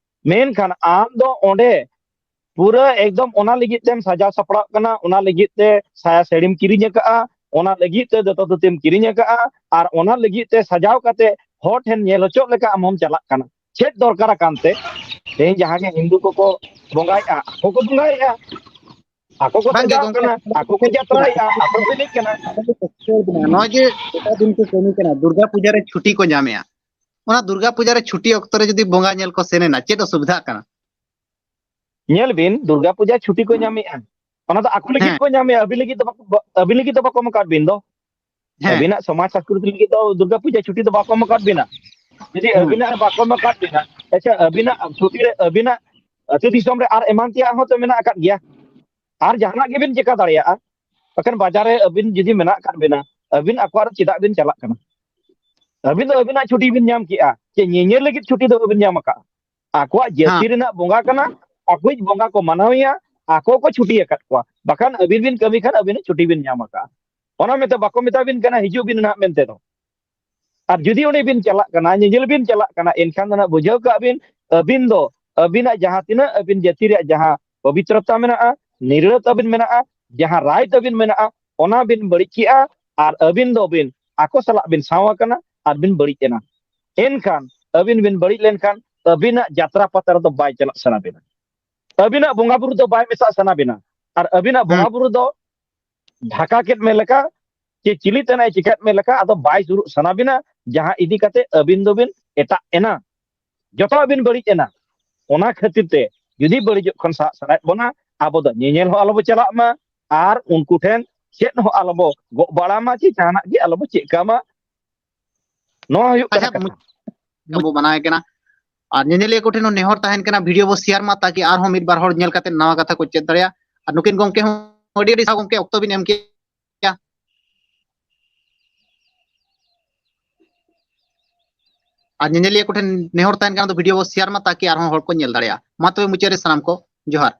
ᱢᱮᱱᱠᱷᱟᱱ ᱟᱢ ᱫᱚ ᱚᱸᱰᱮ ᱯᱩᱨᱟᱹ ᱮᱠᱫᱚᱢ ᱚᱱᱟ ᱞᱟᱹᱜᱤᱫ ᱛᱮᱢ ᱥᱟᱡᱟᱣ ᱥᱟᱯᱲᱟᱣ ᱠᱟᱱᱟ, ᱚᱱᱟ ᱞᱟᱹᱜᱤᱫ ᱛᱮ ᱥᱟᱭᱟ ᱥᱟᱹᱲᱤᱢ ᱠᱤᱨᱤᱧ ᱟᱠᱟᱫᱼᱟ, ᱚᱱᱟ ᱞᱟᱹᱜᱤᱫ ᱛᱮ ᱫᱚᱛᱚ ᱫᱷᱩᱛᱤᱢ ᱠᱤᱨᱤᱧ ᱟᱠᱟᱫᱼᱟ, ᱟᱨ ᱚᱱᱟ ᱞᱟᱹᱜᱤᱫ ᱛᱮ ᱥᱟᱡᱟᱣ ᱠᱟᱛᱮ ᱦᱚᱲ ᱴᱷᱮᱱ ᱧᱮᱞ ᱦᱚᱪᱚᱜ ᱞᱮᱠᱟ ᱟᱢ ᱦᱚᱸᱢ ᱪᱟᱞᱟᱜ ᱠᱟᱱᱟ᱾ ᱪᱮᱫ ᱫᱚᱨᱠᱟᱨ ᱟᱠᱟᱱ ᱛᱮ? ᱛᱮᱦᱮᱧ ᱡᱟᱦᱟᱸ ᱜᱮ ᱦᱤᱱᱫᱩ ᱠᱚᱠᱚ ᱵᱚᱸᱜᱟᱭᱮᱫᱼᱟ, ᱟᱠᱚ ᱠᱚ ᱵᱚᱸᱜᱟᱭᱮᱫᱼᱟ, ᱟᱠᱚ ᱠᱚ ᱵᱟᱝᱜᱮ ᱥᱟᱡᱟᱣ ᱜᱚᱢᱠᱮ, ᱠᱟᱱᱟ, ᱟᱠᱚ ᱠᱚ ᱡᱟᱛᱨᱟᱭᱮᱫᱼᱟ, ᱟᱠᱚ ᱠᱚ ᱮᱱᱮᱡ ᱠᱟᱱᱟ᱾ ᱱᱚᱜᱼᱚᱭ ᱡᱮ ᱮᱴᱟᱜ ᱫᱤᱱ ᱠᱚ ᱠᱟᱹᱢᱤ ᱠᱟᱱᱟ, ᱫᱩᱨᱜᱟ ᱯᱩᱡᱟ ᱨᱮ ᱪᱷᱩᱴᱤ ᱠᱚ ᱧᱟᱢᱮᱜᱼᱟ, ᱚᱱᱟ ᱫᱩᱨᱜᱟ ᱯᱩᱡᱟ ᱨᱮ ᱪᱷᱩᱴᱤ ᱚᱠᱛᱚ ᱨᱮ ᱡᱩᱫᱤ ᱵᱚᱸᱜᱟ ᱧᱮᱞ ᱠᱚ ᱥᱮᱱ ᱮᱱᱟ, ᱪᱮᱫ ᱚᱥᱩᱵᱤᱫᱷᱟᱜ ᱠᱟᱱᱟ? ᱧᱮᱞ ᱵᱤᱱ, ᱫᱩᱨᱜᱟ ᱯᱩᱡᱟ ᱪᱷᱩᱴᱤ ᱠᱚ ᱧᱟᱢᱮᱜᱼᱟ, ᱚᱱᱟ ᱫᱚ ᱟᱠᱚ ᱞᱟᱹᱜᱤᱫ ᱦᱮᱸ᱾ ᱠᱚ ᱧᱟᱢᱮᱜᱼᱟ, ᱟᱹᱵᱤᱱ ᱞᱟᱹᱜᱤᱫ ᱫᱚ ᱵᱟᱠᱚ, ᱟᱹᱵᱤᱱ ᱞᱟᱹᱜᱤᱫ ᱫᱚ ᱵᱟᱠᱚ ᱮᱢ ᱟᱠᱟᱫ ᱵᱤᱱ ᱫᱚ᱾ ᱦᱮᱸ᱾ ᱟᱹᱵᱤᱱᱟᱜ ᱥᱚᱢᱟᱡᱽ ᱥᱚᱝᱥᱠᱨᱤᱛᱤ ᱞᱟᱹᱜᱤᱫ ᱫᱚ ᱫᱩᱨᱜᱟ ᱯᱩᱡᱟ ᱪᱷᱩᱴᱤ ᱫᱚ ᱵᱟᱠᱚ ᱮᱢ ᱟᱠᱟᱫ ᱵᱤᱱᱟ᱾ ᱡᱩᱫᱤ ᱦᱮᱸ᱾ ᱟᱹᱵᱤᱱᱟᱜ ᱵᱟᱠᱚ ᱮᱢ ᱟᱠᱟᱫ ᱵᱤᱱᱟ, ᱟᱪᱪᱷᱟ, ᱟᱹᱵᱤᱱᱟᱜ ᱪᱷᱩᱴᱤ ᱨᱮ ᱟᱹᱵᱤᱱᱟᱜ ᱟᱹᱛᱩ ᱫᱤᱥᱚᱢ ᱨᱮ ᱟᱨ ᱮᱢᱟᱱ ᱛᱮᱭᱟᱜ ᱦᱚᱸ ᱛᱚ ᱢᱮᱱᱟᱜ ᱟᱠᱟᱫ ᱜᱮᱭᱟ, ᱟᱨ ᱡᱟᱦᱟᱱᱟᱜ ᱜᱮᱵᱤᱱ ᱪᱮᱠᱟ ᱫᱟᱲᱮᱭᱟᱜᱼᱟ᱾ ᱵᱟᱠᱷᱟᱱ ᱵᱟᱡᱟᱨ ᱨᱮ ᱟᱹᱵᱤᱱ ᱡᱩᱫᱤ ᱢᱮᱱᱟᱜ ᱟᱠᱟᱫ ᱵᱤᱱᱟ, ᱟᱹᱵᱤᱱ ᱟᱠᱚᱣᱟᱜ ᱨᱮ ᱪᱮᱫᱟᱜ ᱵᱤᱱ ᱪᱟᱞᱟᱜ ᱠᱟᱱᱟ? ᱟᱹᱵᱤᱱ ᱫᱚ ᱟᱹᱵᱤᱱᱟᱜ ᱪᱷᱩᱴᱤ ᱵᱤᱱ ᱧᱟᱢ ᱠᱮᱜᱼᱟ, ᱪᱮ ᱧᱮᱧᱮᱞ ᱞᱟᱹᱜᱤᱫ ᱪᱷᱩᱴᱤ ᱫᱚ ᱵᱟᱹᱵᱤᱱ ᱧᱟᱢ ᱟᱠᱟᱫᱼᱟ? ᱟᱠᱚᱣᱟᱜ ᱡᱟᱹᱛᱤ ᱦᱮᱸ᱾ ᱨᱮᱱᱟᱜ ᱵᱚᱸᱜᱟ ᱠᱟᱱᱟ, ᱟᱠᱚᱭᱤᱡ ᱵᱚᱸᱜᱟ ᱠᱚ ᱢᱟᱱᱟᱣᱮᱭᱟ, ᱟᱠᱚ ᱠᱚ ᱪᱷᱩᱴᱤ ᱟᱠᱟᱫ ᱠᱚᱣᱟ, ᱵᱟᱠᱷᱟᱱ ᱟᱹᱵᱤᱱ ᱵᱤᱱ ᱠᱟᱹᱢᱤ ᱠᱷᱟᱱ ᱟᱹᱵᱤᱱᱟᱜ ᱪᱷᱩᱴᱤ ᱵᱤᱱ ᱧᱟᱢ ᱟᱠᱟᱫᱼᱟ᱾ ᱚᱱᱟ ᱢᱮᱱᱛᱮ ᱵᱟᱠᱚ ᱢᱮᱛᱟ ᱵᱤᱱ ᱠᱟᱱᱟ ᱦᱤᱡᱩᱜ ᱵᱤᱱ ᱱᱟᱦᱟᱜ ᱢᱮᱱᱛᱮ ᱫᱚ᱾ ᱟᱨ ᱡᱩᱫᱤ ᱚᱸᱰᱮ ᱵᱤᱱ ᱪᱟᱞᱟᱜ ᱠᱟᱱᱟ, ᱧᱮᱧᱮᱞ ᱵᱤᱱ ᱪᱟᱞᱟᱜ ᱠᱟᱱᱟ, ᱮᱱᱠᱷᱟᱱ ᱫᱚ ᱱᱟᱦᱟᱜ ᱵᱩᱡᱷᱟᱹᱣ ᱠᱟᱜ ᱵᱤᱱ, ᱟᱹᱵᱤᱱ ᱫᱚ ᱟᱹᱵᱤᱱᱟᱜ ᱡᱟᱦᱟᱸ ᱛᱤᱱᱟᱹᱜ ᱟᱹᱵᱤᱱ ᱡᱟᱹᱛᱤ ᱨᱮᱭᱟᱜ ᱡᱟᱦᱟᱸ ᱯᱚᱵᱤᱛᱨᱚᱛᱟ ᱢᱮᱱᱟᱜᱼᱟ, ᱱᱤᱨᱟᱹᱲᱟ ᱛᱟᱹᱵᱤᱱ ᱢᱮᱱᱟᱜᱼᱟ, ᱡᱟᱦᱟᱸ ᱨᱟᱭ ᱛᱟᱹᱵᱤᱱ ᱢᱮᱱᱟᱜᱼᱟ, ᱚᱱᱟ ᱵᱤᱱ ᱵᱟᱹᱲᱤᱡ ᱠᱮᱜᱼᱟ ᱟᱨ ᱟᱹᱵᱤᱱ ᱫᱚᱵᱤᱱ ᱟᱠᱚ ᱥᱟᱞᱟᱜ ᱵᱤᱱ ᱥᱟᱶ ᱟᱠᱟᱱᱟ ᱟᱨ ᱵᱤᱱ ᱵᱟᱹᱲᱤᱡ ᱮᱱᱟ᱾ ᱮᱱᱠᱷᱟᱱ ᱟᱹᱵᱤᱱ ᱵᱤᱱ ᱵᱟᱹᱲᱤᱡ ᱞᱮᱱᱠᱷᱟᱱ ᱟᱹᱵᱤᱱᱟᱜ ᱡᱟᱛᱨᱟ ᱯᱟᱛᱟ ᱨᱮᱫᱚ ᱵᱟᱭ ᱪᱟᱞᱟᱜ ᱥᱟᱱᱟ ᱵᱤᱱᱟ, ᱟᱹᱵᱤᱱᱟᱜ ᱵᱚᱸᱜᱟ ᱵᱩᱨᱩ ᱫᱚ ᱵᱟᱭ ᱢᱮᱥᱟᱜ ᱥᱟᱱᱟ ᱵᱤᱱᱟ, ᱟᱨ ᱟᱹᱵᱤᱱᱟᱜ ᱵᱚᱸᱜᱟ ᱵᱩᱨᱩ ᱫᱚ ᱰᱷᱟᱠᱟ ᱠᱮᱫ ᱢᱮ ᱞᱮᱠᱟ, ᱪᱮ ᱪᱤᱞᱤ ᱛᱮᱱᱟᱜ ᱮ ᱪᱤᱠᱟᱹᱫ ᱢᱮ ᱞᱮᱠᱟ, ᱟᱫᱚ ᱵᱟᱭ ᱥᱩᱨᱩᱜ ᱥᱟᱱᱟ ᱵᱤᱱᱟ, ᱡᱟᱦᱟᱸ ᱤᱫᱤ ᱠᱟᱛᱮ ᱟᱹᱵᱤᱱ ᱫᱚᱵᱤᱱ ᱮᱴᱟᱜ ᱮᱱᱟ, ᱡᱚᱛᱚᱣᱟᱜ ᱵᱤᱱ ᱵᱟᱹᱲᱤᱡ ᱮᱱᱟ᱾ ᱚᱱᱟ ᱠᱷᱟᱹᱛᱤᱨ ᱛᱮ ᱡᱩᱫᱤ ᱵᱟᱹᱲᱤᱡᱚᱜ ᱠᱷᱚᱱ ᱥᱟᱦᱟᱜ ᱥᱟᱱᱟᱭᱮᱫ ᱵᱚᱱᱟ, ᱟᱵᱚ ᱫᱚ ᱧᱮᱧᱮᱞ ᱦᱚᱸ ᱟᱞᱚᱵᱚ ᱪᱟᱞᱟᱜ ᱢᱟ, ᱟᱨ ᱩᱱᱠᱩ ᱴᱷᱮᱱ ᱪᱮᱫ ᱦᱚᱸ ᱟᱞᱚᱵᱚ ᱜᱚᱜ ᱵᱟᱲᱟ ᱢᱟ, ᱪᱮ ᱡᱟᱦᱟᱱᱟᱜ ᱜᱮ ᱟᱞᱚᱵᱚ ᱪᱮᱫ ᱠᱟᱜ ᱢᱟ᱾ ᱱᱚᱣᱟ ᱦᱩᱭᱩᱜ ᱠᱟᱱᱟ ᱟᱪᱪᱷᱟ, ᱠᱟᱛᱷᱟ᱾ ᱢᱩᱪ-, ᱟᱵᱚ ᱵᱟᱱᱟᱣᱮ ᱠᱟᱱᱟ᱾ ᱟᱨ ᱧᱮᱧᱮᱞᱤᱭᱟᱹ ᱠᱚᱴᱷᱮᱱ ᱦᱚᱸ ᱱᱮᱦᱚᱨ ᱛᱟᱦᱮᱱ ᱠᱟᱱᱟ, ᱵᱷᱤᱰᱤᱭᱳ ᱵᱚ ᱥᱮᱭᱟᱨ ᱢᱟ, ᱛᱟᱠᱤ ᱟᱨᱦᱚᱸ ᱢᱤᱫ ᱵᱟᱨ ᱦᱚᱲ ᱧᱮᱞ ᱠᱟᱛᱮ ᱱᱟᱣᱟ ᱠᱟᱛᱷᱟ ᱠᱚ ᱪᱮᱫ ᱫᱟᱲᱮᱭᱟᱜᱼᱟ᱾ ᱟᱨ ᱱᱩᱠᱤᱱ ᱜᱚᱢᱠᱮ ᱦᱚᱸ ᱟᱹᱰᱤ ᱟᱹᱰᱤ ᱥᱟᱨᱦᱟᱣ ᱜᱚᱢᱠᱮ, ᱚᱠᱛᱚ ᱵᱤᱱ ᱮᱢ ᱠᱮᱫᱟ᱾ ᱟᱨ ᱧᱮᱧᱮᱞᱤᱭᱟᱹ ᱠᱚᱴᱷᱮᱱ ᱱᱮᱦᱚᱨ ᱛᱟᱦᱮᱱ ᱠᱟᱱᱟ, ᱫᱚ ᱵᱷᱤᱰᱤᱭᱳ ᱵᱚ ᱥᱮᱭᱟᱨ ᱢᱟ, ᱛᱟᱠᱤ ᱟᱨᱦᱚᱸ ᱦᱚᱲ ᱠᱚ ᱧᱮᱞ ᱫᱟᱲᱮᱭᱟᱜᱼᱟ᱾ ᱢᱟ ᱛᱚᱵᱮ ᱢᱩᱪᱟᱹᱫ ᱨᱮ ᱥᱟᱱᱟᱢ ᱠᱚ ᱡᱚᱦᱟᱨ᱾